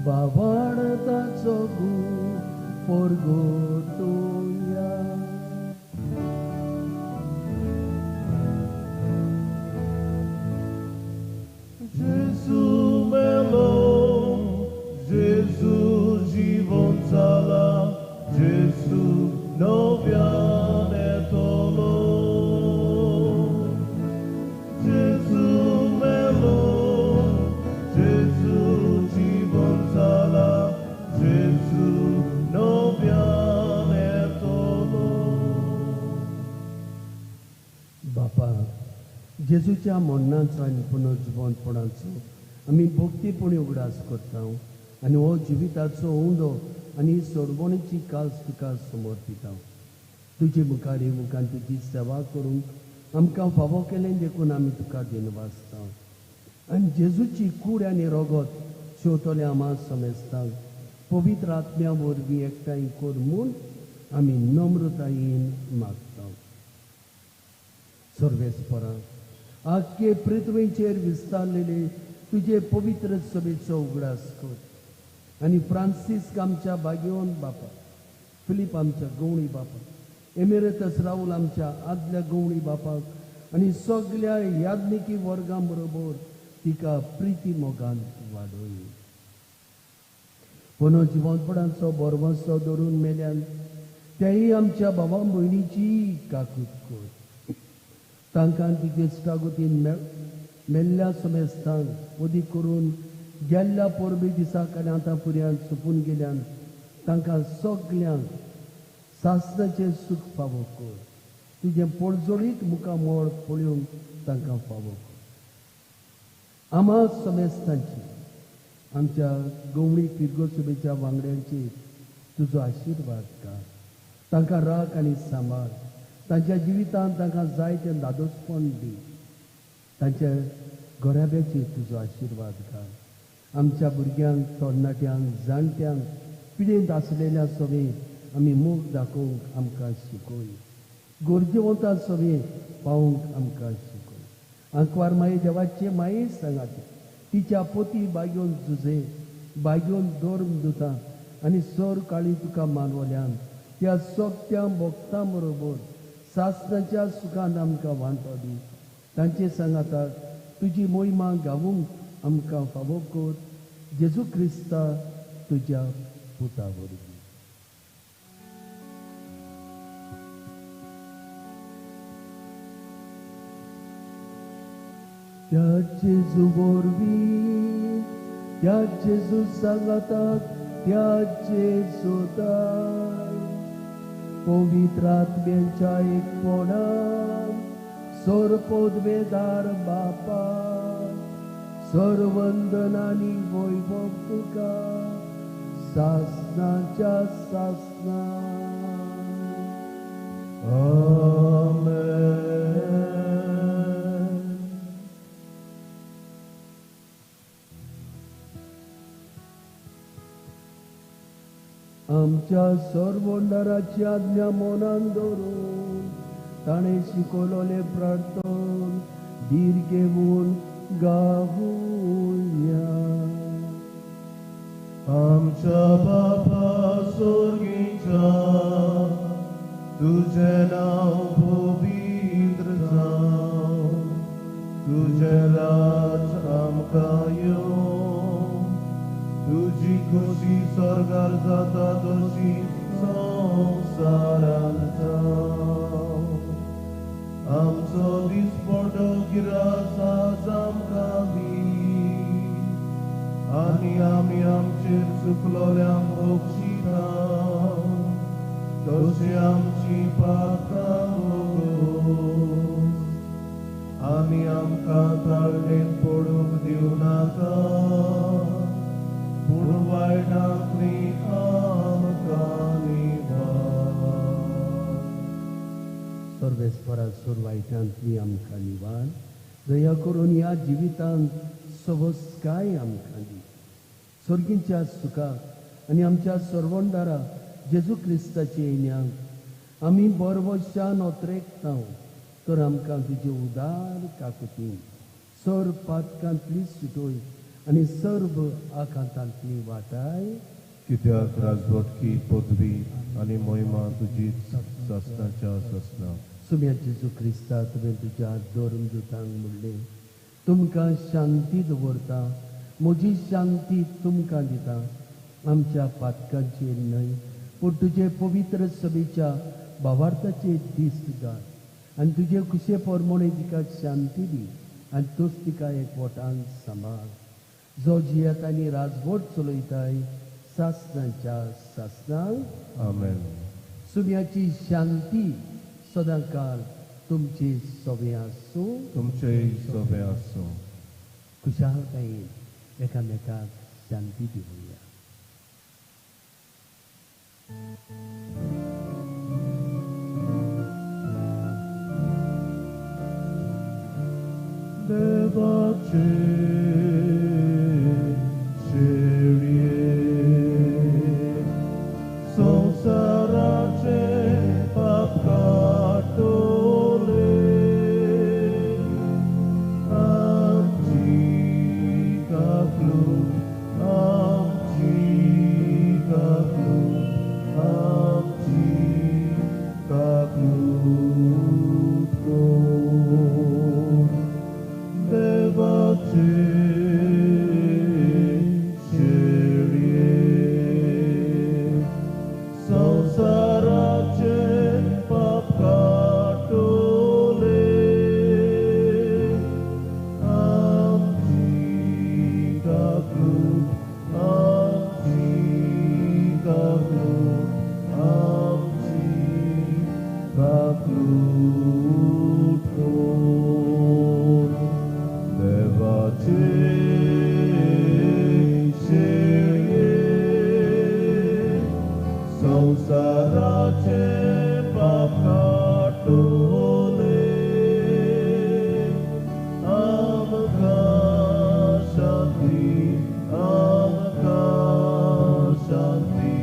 बाबाडताचो गू पोरगोटोया जेजू मेलो, जेजू जिवन जाला, जेजू नव्यान येतलो. जेजू मेलो, जेजू जिवन जाला, जेजू नव्यान येतलो. बापा, जेजूच्या मरणाचो आनी पुनर्जिवनपणाचो आमी भक्तीपणी उगडास करता आनी हो जिविताचो उंडो आनी सोडवणीची कास तुका समर्पिता. तुजे मुखार मुखार तुजी सेवा करूंक आमकां फावो केलें देखून आमी तुका दिनवासता. आनी जेजूची कूड आनी रगत शेवतले आमा समेस्तांक पवित्र आत्म्या वरवीं एकठांय कर म्हूण आमी नम्रतायेन मागता. सर्वेस्परा, आख्खे पृथ्वीचेर विस्तारलेले तुजे पवित्र सभेचो उगडास कर आनी फ्रांसिस्क आमच्या भाग्यवंत बापा, फिलीप आमच्या गवळी बापा, एमेरेतस राहुल आमच्या आदल्या गवळी बापाक आनी सगल्या याज्ञिकी वर्गां बरोबर तिका प्रिती मोगान वाडय. पुनर्जिवनपणाचो भरवंसो धरून मेल्यान तेय आमच्या भावा भयणीची काकूत कर. तांकां तिचे इश्टागतीन मेल्ल्या समेस्तांक वदी करून गेल्ल्या परबे दिसाक आनी आतां फुड्यान सोंपून गेल्यान तांकां सगल्यांक सासणाचें सूख फावो कर. तुजें पोळजोळीत मुखामळ पळोवंक तांकां फावो कर. आमा समेस्तांची आमच्या गवळी पिरगोसभेच्या वांगड्यांची तुजो आशिर्वाद कर. तांकां राख आनी सांबाळ. तांच्या जिवितांत तांकां जाय तें दादोसपण दी. तांच्या घराब्याचेर तुजो आशिर्वाद घाल. आमच्या भुरग्यांक, तरणाट्यांक, जाणट्यांक, पिडेंत आसलेल्या सवे आमी मोग दाखोवंक आमकां शिकय. गरजेवंता सवे पावोवंक आमकां शिकय. आंकवार माये देवाचे माये सांगात तिच्या पोती बागेवन जुजे बागेवन धर्म दुता आनी सर काळी तुका मानवल्यान त्या सोगत्या भोगता बरोबर सासणाच्या सुखान आमकां वांटो दी. तांचे सांगाताक तुजी मोहिमा गावूंक आमकां फावो कर. जेजू क्रिस्ता तुज्या पुता वरवीं. त्या जेजू वरवीं, त्या जेजू सांगाताक, त्या जेजूताय पवित्र आत्म्यांच्या एकपणान सोरपोदवेदार बापा सर्वंदनानी वैभव तुका सासनाच्या सासना. आमेन. आमच्या सर्वोंडराची आज्ञा मनान दवरून ताणें शिकवलें प्रार्थन धीर घेवन गावुया. आमच्या बापा स्वर्गीच्या, तुजें नांव पवित्र जावं, तुजें राज आमकां येवं, तुजी खुशी स्वर्गार जाता तशी संवसारांत जावं. आमचो दिसपडो गिरास आज आमकां दी आनी आमी आमचेर चुकलोल्यांक बक्षिता तशें आमची पातकां भोगोस. आनी सर्वेस्परा सुरवायटांतली आमकां निवार, दया करून ह्या जिवितांत सवस्काय आमकां दी. सर्गींच्या सुखाक आनी आमच्या सर्वंदारा जेजू क्रिस्ताचे येण्याक आमी बरवशान अत्रेकता, तर आमकां तुजे उदार काकुतीन सर पातकांतली सुटय आनी सर्व आकांतांतली वाटाय. कित्याक राजवटकी, पदवी आनी महिमा तुजीच सासणाच्या सासणाक. सुम्या जेजू क्रिस्ता, तुवें तुज्या धर्मदुतांक म्हणलें, तुमकां शांती दवरता, म्हजी शांती तुमकां दिता. आमच्या पातकांचेर न्हय पूण तुजे पवित्र सभेच्या भावार्थाचेर दिश्ट घाल आनी तुजे खुशे प्रमाणे तिका शांती दी आनी तूंच तिका एकवटान सांबाळ, जो जियेता आनी राजवट चलयताय सासणाच्या सासणाक. आमेन. सुम्याची शांती सदांकाळ तुमचे सवें आसूं. तुमचेय सोबें आसूं. खुशालकायेन एकामेकाक शांती दिवया. देवाचे शेळये, संवसाराचे पाप काडटले, आमची काकलूट, आमची काकलूट, आमची काकलूट कर. देवाचे शेळये, संवसाराचे पाप काडटले, आमची काकलूट, आमची काकलूट, आमची काकलूट कर. देवाचे शेळये, संवसाराचे पाप काडटले, आमकां शांती, आमकां शांती,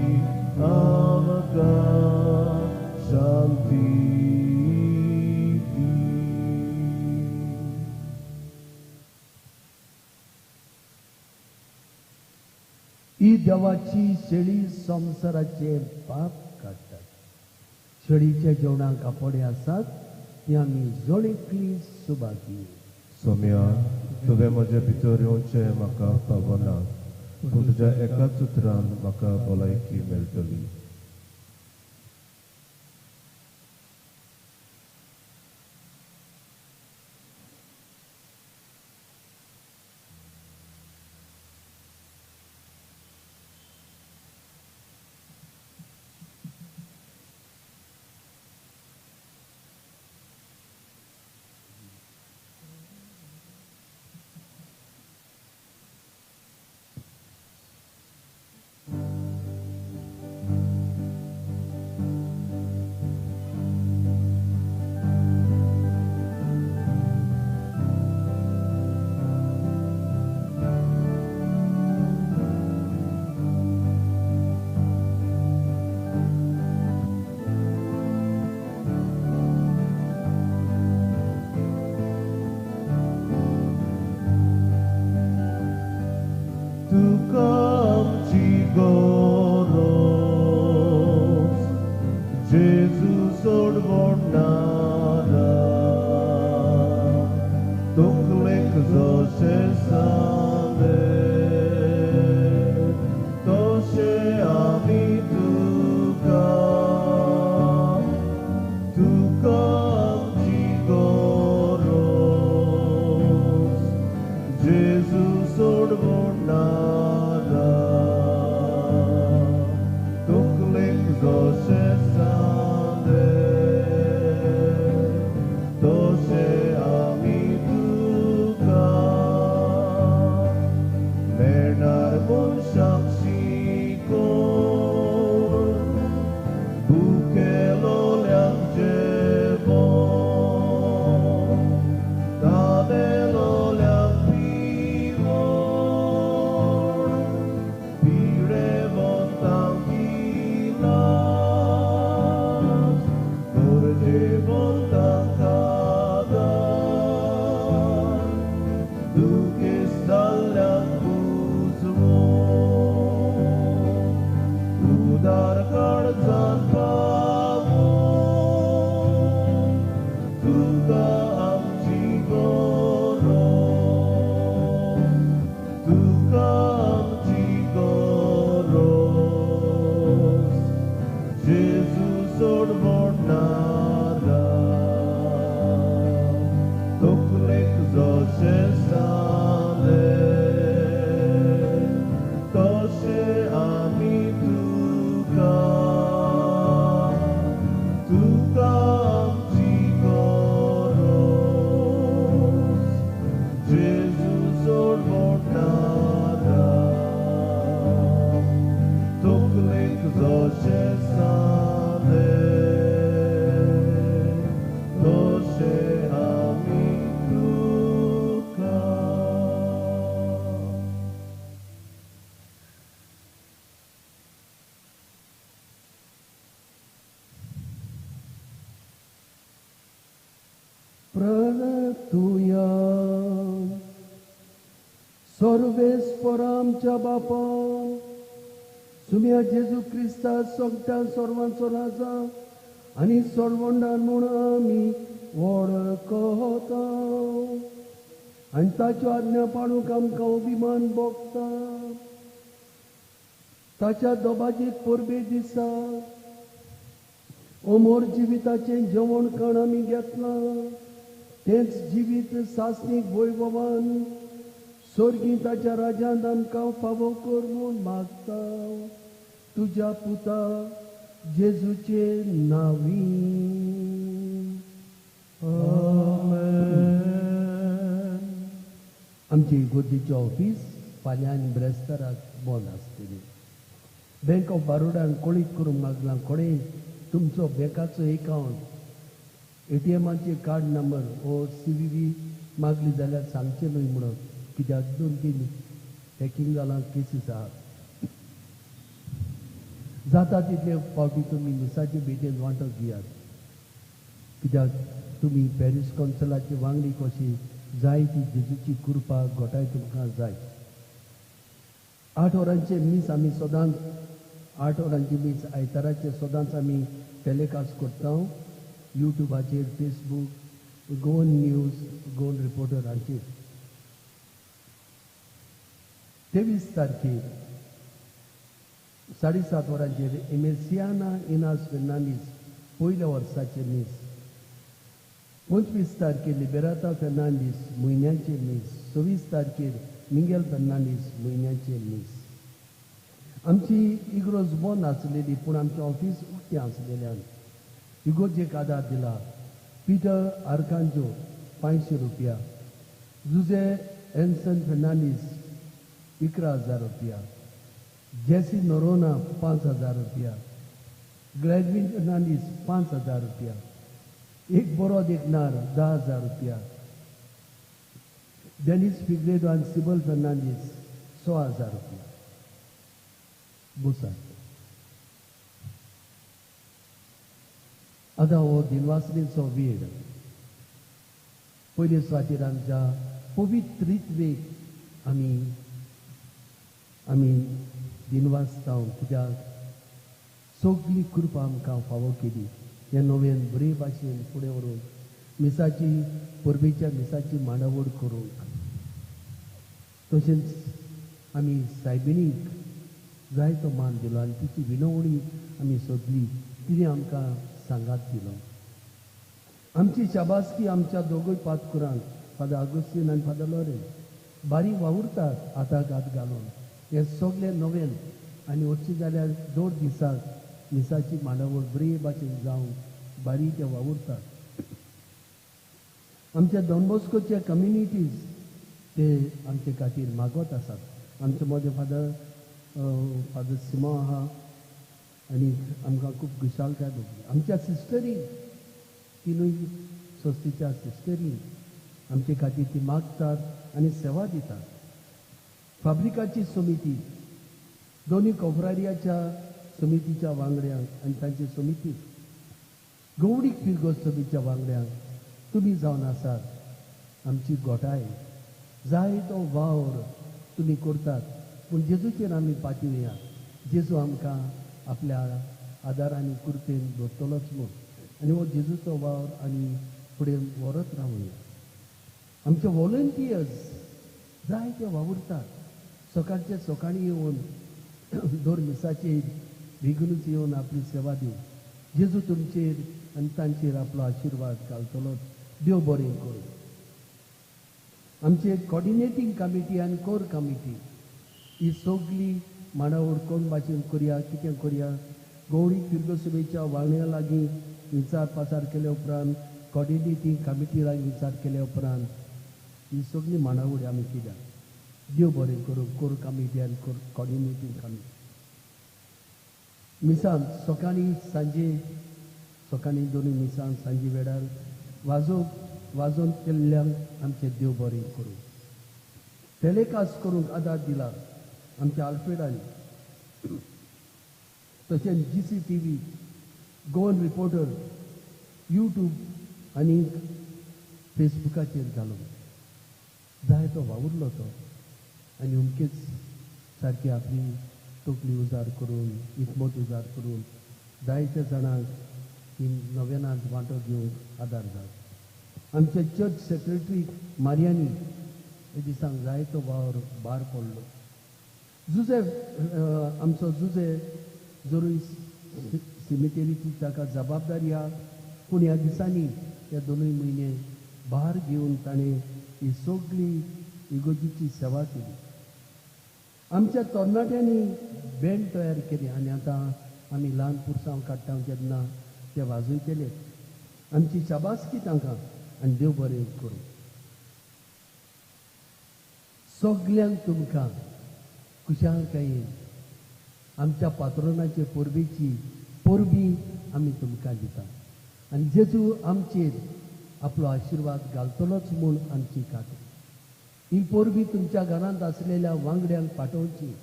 आमकां शांती दी. ही देवाची शेळी संवसाराचे पाप काडटात. शेळीच्या जेवणाक कापडे आसात ती आमी जण एकली सुबागी. सोम्या, तुवें म्हजे भितर येवचें म्हाका फावना, पूण तुज्या एकाच उतरान म्हाका भलायकी मेळटली. तुका आमची गरज, जेजू सोडवणारा, तकलेक जशें सांगलें तशें आमी तुका, तुका आमची गरज, जेजू सोडवणारा, तकलेक जशें सांगलें तशें आमी तुका. मेळणार मनशाक शिकोवन, भुकेलोल्यांक जेवण, सर्वेस्पर आमच्या बापान सुम्या जेजू क्रिस्ता सगळ्या सर्वांचो राजा आनी सर्वंडान म्हूण आमी वळखता आनी ताच्यो आज्ञा पाळूंक आमकां अभिमान भोगता. ताच्या दोबाजीत परबे दिसा अमर जिविताचें जेवण खाण आमी घेतलां तेंच जिवीत सासणीक वैभवान स्वर्गी ताच्या राजान आमकां फावो कर म्हूण मागता तुज्या पुता जेजूचे नांवी. आमेन. आमचे इगोर्जेचें ऑफीस फाल्यां आनी ब्रेस्ताराक बंद आसतलें. बँक ऑफ बारोडान कळीत करूंक मागलां कोणें तुमचो बँकाचो एकावंट एटीएमाचे कार्ड नंबर वो CVV मागली जाल्यार सांगचें न्हय म्हणून, कित्याक 2-3 हॅकिंग जालां केसीस आहात. जाता तितले फावटी तुमी मिसाचे भेटेन वांटो घेयात, कित्याक तुमी पॅरीस कौन्सिलाची वांगडी कशी जाय ती जेजूची कृपा घोटाय तुमकां जाय. 8 वरांचें मीस आमी सदांच 8 वरांचें मीस आयताराचें सदांच आमी टेलिकास्ट करता युट्यूबाचेर, Facebook, Goan news, Goan reporter हांचेर. 23 तारखेर 7:30 वरांचेर एमेसियाना इनास फेर्नांडीस पयल्या वर्साचें मीस. 25 तारखेर लिबेराता फेर्नांडीस म्हयन्याचें मीस. 26 तारखेर मिंगेल फेर्नांडीस म्हयन्याचें मीस. आमची इगरोज बंद आसलेली पूण आमचें ऑफीस उक्तें आसलेल्यान इगोर्जेक आदार दिला पिटर आर्कांजो 500 रुपया, जुजे एन्सन फेर्नांडीस 11,000 रुपया, जेसी नोरोना 5,000 रुपया, ग्लॅडविन फेर्नांडीस 5,000 रुपया, एक बरो देखणार 10,000 रुपया, डेनिस फिग्रेडो आनी सिबल फेर्नांडीस 16,000 रुपया. बोसा आतां हो दिनवासणीचो वेळ. पयले सुवातेर आमच्या पवित्रित्वेक आमी आमी दिनवासता, कित्याक सगली कृपा आमकां फावो केली. हे नव्यान बरे भाशेन फुडें व्हरूंक मिसाची परबेच्या मिसाची मांडावळ करूंक, तशेंच आमी सायबिणीक जायतो मान दिलो आनी तिची विनवणी आमी सोदली, तिणें आमकां सांगात दिलो. आमची शाबासकी आमच्या दोगूय पातकुरांक फादर आगोस्तीन आनी फादर लॉरेन्स बारीक वावुरतात हाताक हात घालून. हे सगळे नवेन आनी वचचे जाल्यार 2 दिसाक मिसाची मांडावळ बरे भाशेन जावंक बारीक ते वावुरतात. आमच्या डॉन बॉस्कोच्या कम्युनिटीज ते आमचे खातीर मागत आसात. आमचे मदें फादर फादर सिमा आहा आनी आमकां खूब खुशालकाय भोगली. आमच्या सिस्टरी तिनूय संस्थेच्या सिस्टरी आमचे खातीर ती मागतात आनी सेवा दितात. फाब्रिकाची समिती दोनूय कोफरारियाच्या समितीच्या वांगड्यांक आनी तांची समिती गौडीक फिरगोज समितीच्या वांगड्यांक तुमी जावन आसात आमची गोठाय जाय तो वावर तुमी करतात, पूण जेजूचेर आमी पातयेया. जेजू आमकां आपल्या आदार आनी कृपेन दवरतलोच म्हूण आनी हो जेजूचो वावर आनी फुडें व्हरत रावया. आमचे वॉलंटियर्स जायते वावुरतात. सकाळचे सकाळीं येवन दर मिसाचेर बेगीनूच येवन आपली सेवा दिवन जेजू तुमचेर आनी तांचेर आपलो आशिर्वाद घालतलोच. देव बरें करूं. आमचे कॉर्डिनेटींग कमिटी आनी कोर कमिटी ही सगली मांडावळ कोण भाशेन करया कितें करया गौरी फिरगोसभेच्या वांगड्यां लागीं विचार पाचार केल्या उपरांत कॉर्डिनेटींग कमिटी लागीं विचार केल्या उपरांत ही सगली मांडावळ आमी केल्या. देव बरें करूं कोर कमिटी आनी कॉर्डिनेटींग कमिटी. मिसां सकाळीं सांजे सकाळीं दोनूय मिसां सांजे वेळार वाजोवन केल्ल्यांक आमचें देव बरें करूं. टेलिकास्ट करूंक आदार दिला आमच्या आल्फ्रेडान, तशेंच GCTV, Goan reporter, YouTube आनी फेसबुकाचेर घालून जाय तो वावुरलो तो. आनी अमकेच सारकी आपली तकली उजार करून हिकमत उजार करून जायत्या जाणांक ही नव्यानांत वांटो घेवंक आदार जालो. आमचे चर्च सेक्रेटरी मारियानी हे दिसांक जायतो वावर भार पडलो. जुजे आमचो जुजे जरूय सिमिटेरीची ताका जबाबदारी आहा, पूण ह्या दिसांनी ह्या दोनूय म्हयने भार घेवन ताणें ही सगळी इगोजीची सेवा केली. आमच्या तरणाट्यांनी बँड तयार केली आनी आतां आमी ल्हान पुरसांव काडटा तेन्ना ते वाजयतले. आमची शाबासकी तांकां आनी देव बरें करूं. सगल्यांक तुमकां खुशालकायेन आमच्या पात्रोनाचे परबेची परबी आमी तुमकां दिता आनी जेजू आमचेर आपलो आशिर्वाद घालतलोच म्हूण आमची खात्री. ही परबी तुमच्या घरांत आसलेल्या वांगड्यांक पाठोवची.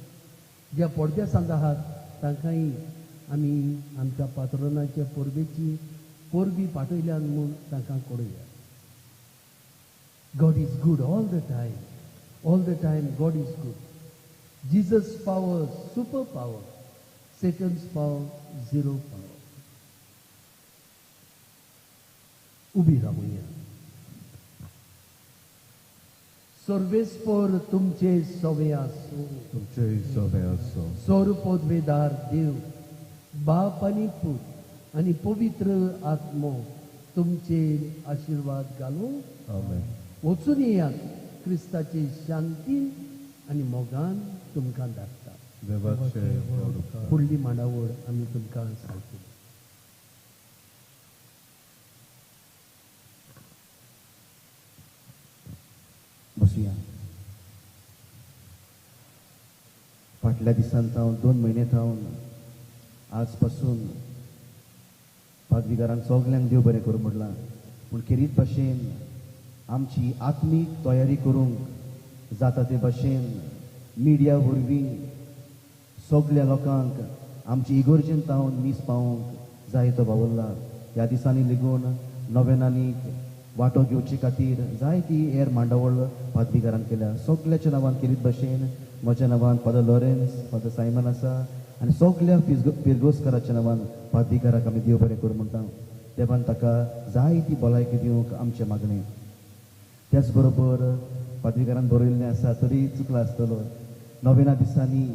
ज्या पडदेसांत आहात तांकांय आमी आमच्या पात्रोनाचे परबेची परबी पाठयल्यान म्हूण तांकां कळोवया. God is good all the time. All the time God is good. Jesus power, super power. Satan's power, zero power. उबी रावया. सर्वेस्पर तुमचे सवे आसूं. तुमचे सवे आसूं. सोर पदवेदार देव बाप आनी पूत आनी पवित्र आत्मो तुमचेर आशिर्वाद घालूं. आमेन. वचून येयात. क्रिस्ताची शांती आनी मोगान तुमकां धाडटा. देवाचे फुडली मांडावळ आमी तुमकां सांगतली. बसुया. फाटल्या दिसान थावन 2 म्हयने थावन आज पासून पादविगारान सगल्यांक देव बरें करूं म्हणलां, पूण खेरीत भाशेन आमची आत्मीक तयारी करूंक जाता ते भाशेन मिडिया वरवीं सगल्या लोकांक आमची इगोर्जेन थावन मीस पावोवंक जाय तो वावुरला. ह्या दिसांनी लेगून नव्यानांनी वांटो घेवचे खातीर जायती हेर मांडावळ पादविगारान केल्या. सगल्याच्या नांवान खेरीत भाशेन म्हज्या नांवान फादर लॉरेन्स, फादर सायमन आसा आनी सगल्या पिरगोस्कराच्या नांवान पादविगाराक आमी देव बरें करूं म्हणटा. देवान ताका जायती भलायकी दिवंक आमचें मागणें. त्याच बरोबर पादविगारान बरयल्लें आसा तरी चुकला आसतलो. नव्याना दिसांनी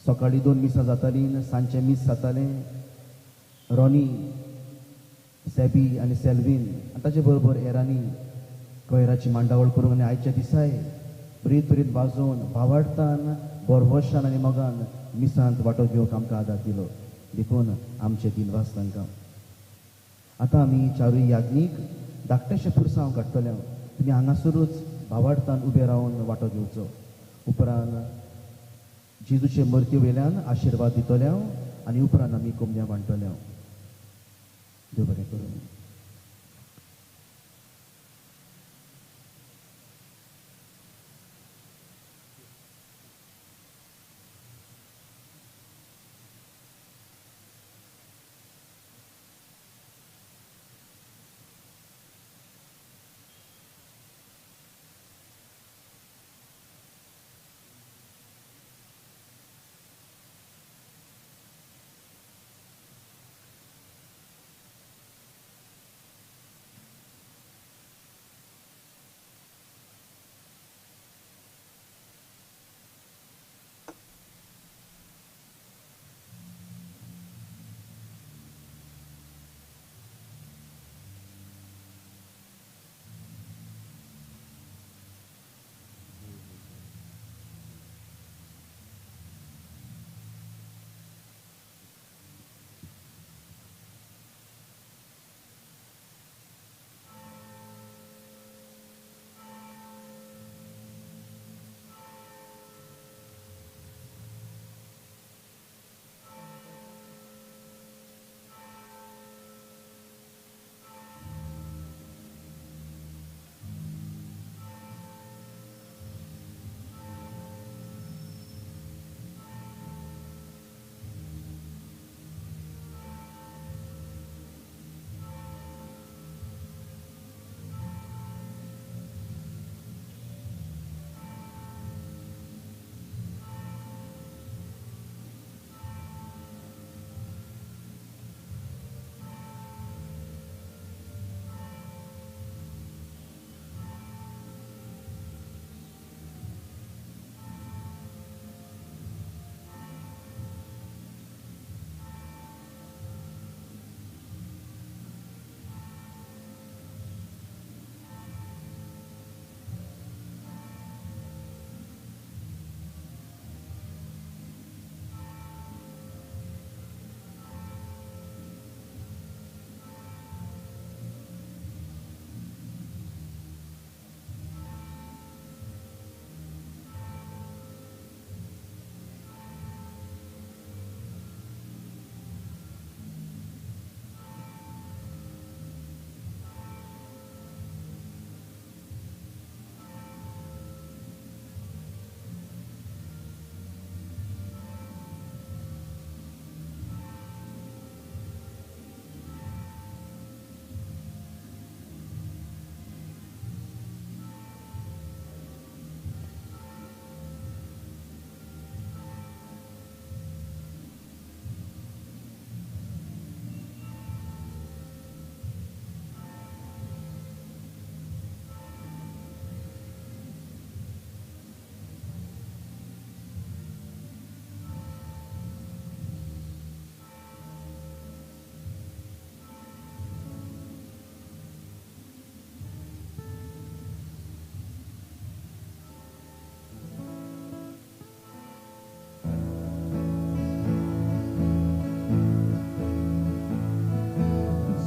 सकाळीं 2 मिसां जातालीं, सांजचें मीस जातालें. रॉनी, सॅबी आनी सेल्वीन आनी ताचे बरोबर हेरांनी कोयराची मांडावळ करूंक आनी आयच्या दिसाय बरीत बरीत वाजोवन भावार्थान बोरवशान आनी मोगान मिसांत वांटो घेवंक आमकां आदार दिलो. देखून आमचे दिनवास तांकां. आतां आमी चारूय याज्ञीक धाकटेशें पुरसांव काडटले. तुमी हांगासरूच भावार्थान उबे रावन वांटो घेवचो. उपरांत जेजूचे मर्ती वयल्यान आशिर्वाद दितले आनी उपरांत आमी कोमन्या वांटतले. देव बरें करूं.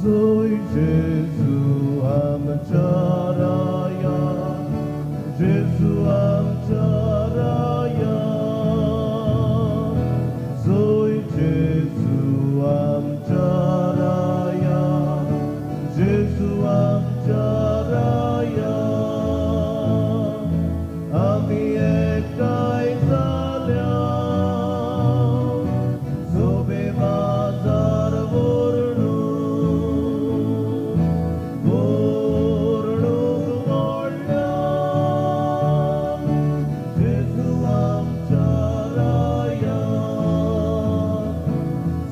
जोय जेजू आमच्या राया, जेजू आमच्या राया, जोय जेजू आमच्या राया, जेजू आमच्या राया. आमी एकठांय जाल्या जोबे बाजार व्हरणूक, व्हरणूक व्हडल्या जेजू आमच्या राया,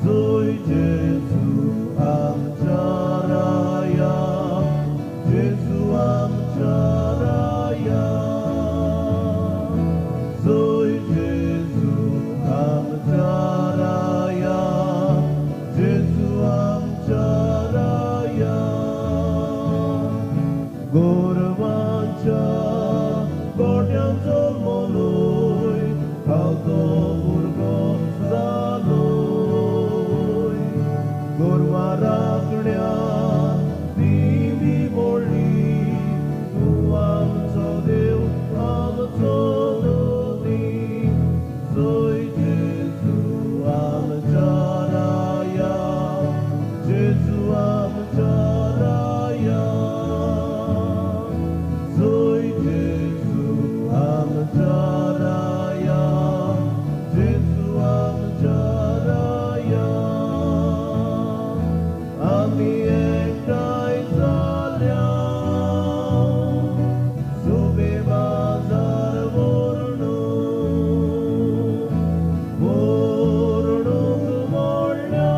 जोय जेजू आमच्या राया, जेजू आमच्या राया, जोय जेजू आमच्या राया, जेजू आमच्या राया. गोरवांच्या गोट्यान जल्मलोय, खावतो भुरगो जालोय. गोरवां राखण्या दिमी मोडली, तूं आमचो देव आमचो धनी. जोय जेजू आमच्या राया, जेजू आमच्या राया, जोय जेजू आमच्या राया, जेजू आमच्या राया. आमी एकठांय जाल्या जोबे बाजार व्हरणूक, व्हरणूक व्हडल्या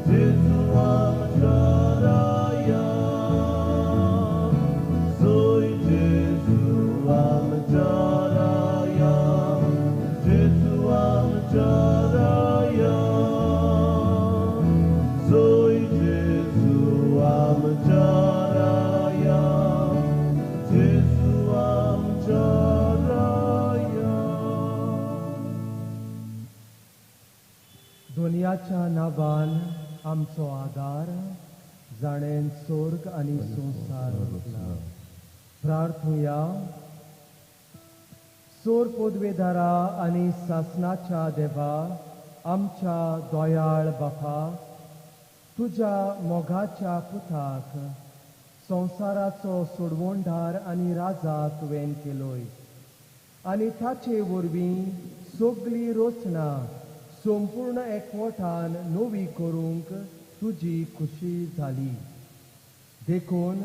जेजू आमच्या राया, जोय जेजू आमच्या राया, जेजू आमच्या राया, जोय जेजू आमच्या राया, जेजू आमच्या राया. दुनियाच्या नांवान आमचो आदार, जाणें स्वर्ग आनी संवसार रचला. प्रार्थुया. सोर पदवेदारा आनी सासनाच्या देवा, आमच्या दयाळ बापा, तुज्या मोगाच्या पुताक संवसाराचो सोडवणदार आनी राजा तुवें केलोय आनी ताचे वरवीं सगली रचना संपूर्ण एकवटान नवी करूंक तुजी खुशी जाली. देखून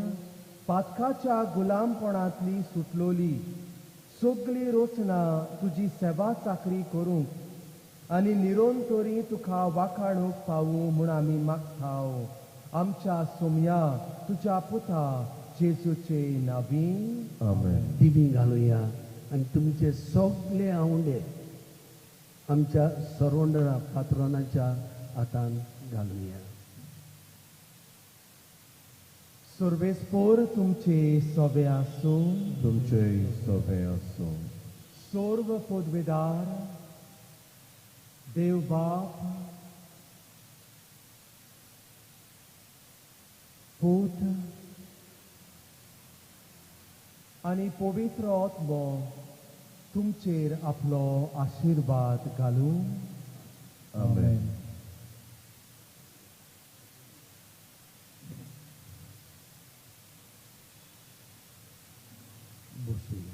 पातकाच्या गुलामपणांतली सुटलोली सगली रचना तुजी सेवा चाकरी करूंक आनी निरंतरी तुका वाखाणूंक पावूं म्हूण आमी मागताव. आमच्या सोमया तुज्या पुता जेजूचे नांवी. आमेन. दिमी घालुया आनी तुमचे सगळे आंवडे आमच्या सरोंडरा पात्रोनाच्या हातान घालुया. सर्वेस्पोर तुमचे सोबे आसूं. तुमचेय सोबे आसूं. सर्व पदवेदार देव बाप, पूत आनी पवित्र आत्मो तुमचेर आपलो आशिर्वाद घालूं. आमेन. बसूया.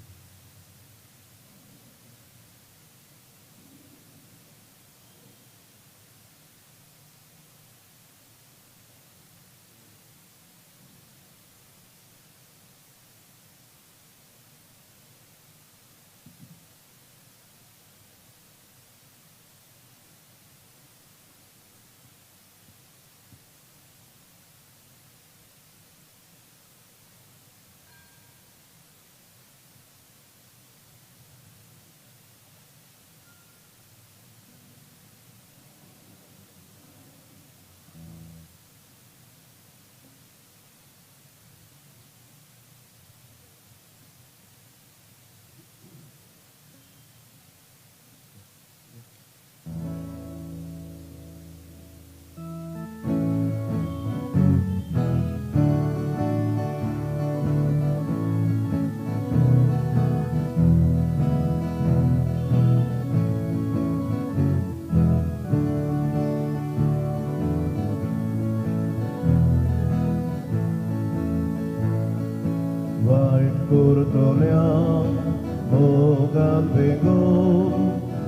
मोगान बेगोन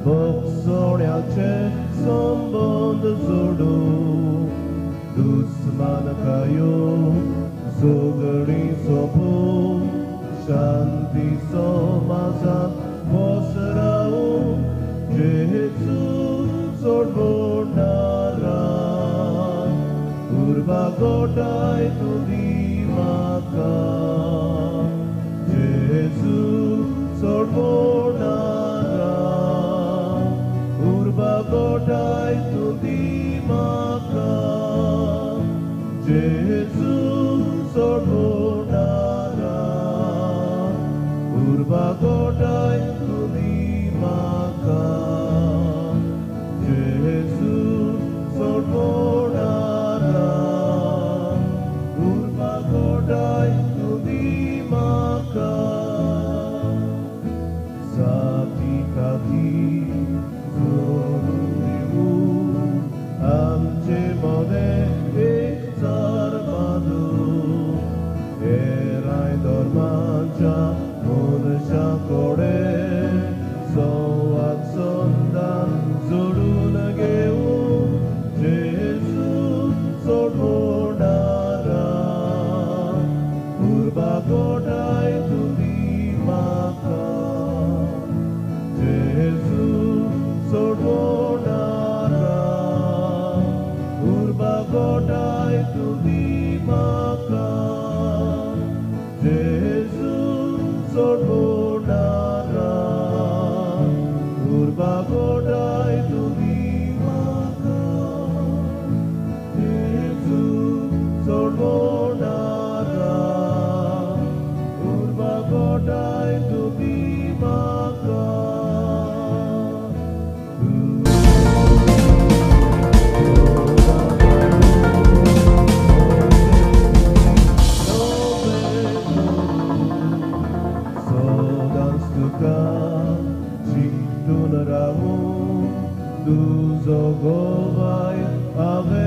भोगसोण्याचे संबंद जोडू दुस्मानकायो झगडीं सोंपून शांती समाजांत पसरावूं जेजू सोडवणारा उर्बा गोठाय तूं दी म्हाका जेजू सोडवणारा उर्बा गोठाय तूं दी म्हाका जेजू सोडवणारा उर्बा गोठाय तूं दी म्हाका जेजू सोडवणारा उर्बा गोठाय तूं दी म्हाका जाती काती जोडून दिवूं आमचे मदें एकचार बांदूं हेराय धर्माच्या मनशां कडेन संवाद संदान जोडून घेवूं जेजू सोडवणारा उर्बा गोठाय तूं दी म्हाका जेजू सोडवणारा उर्बा गोठाय तूं दी म्हाका जेजू सोडवणारा उर्बा गोठाय तूं दी म्हाका जेजू सोडवणारा उर्बा गोठाय तूं दी म्हाका. सदांच तुका जिखून रावूं तुजो गोवाय हांवें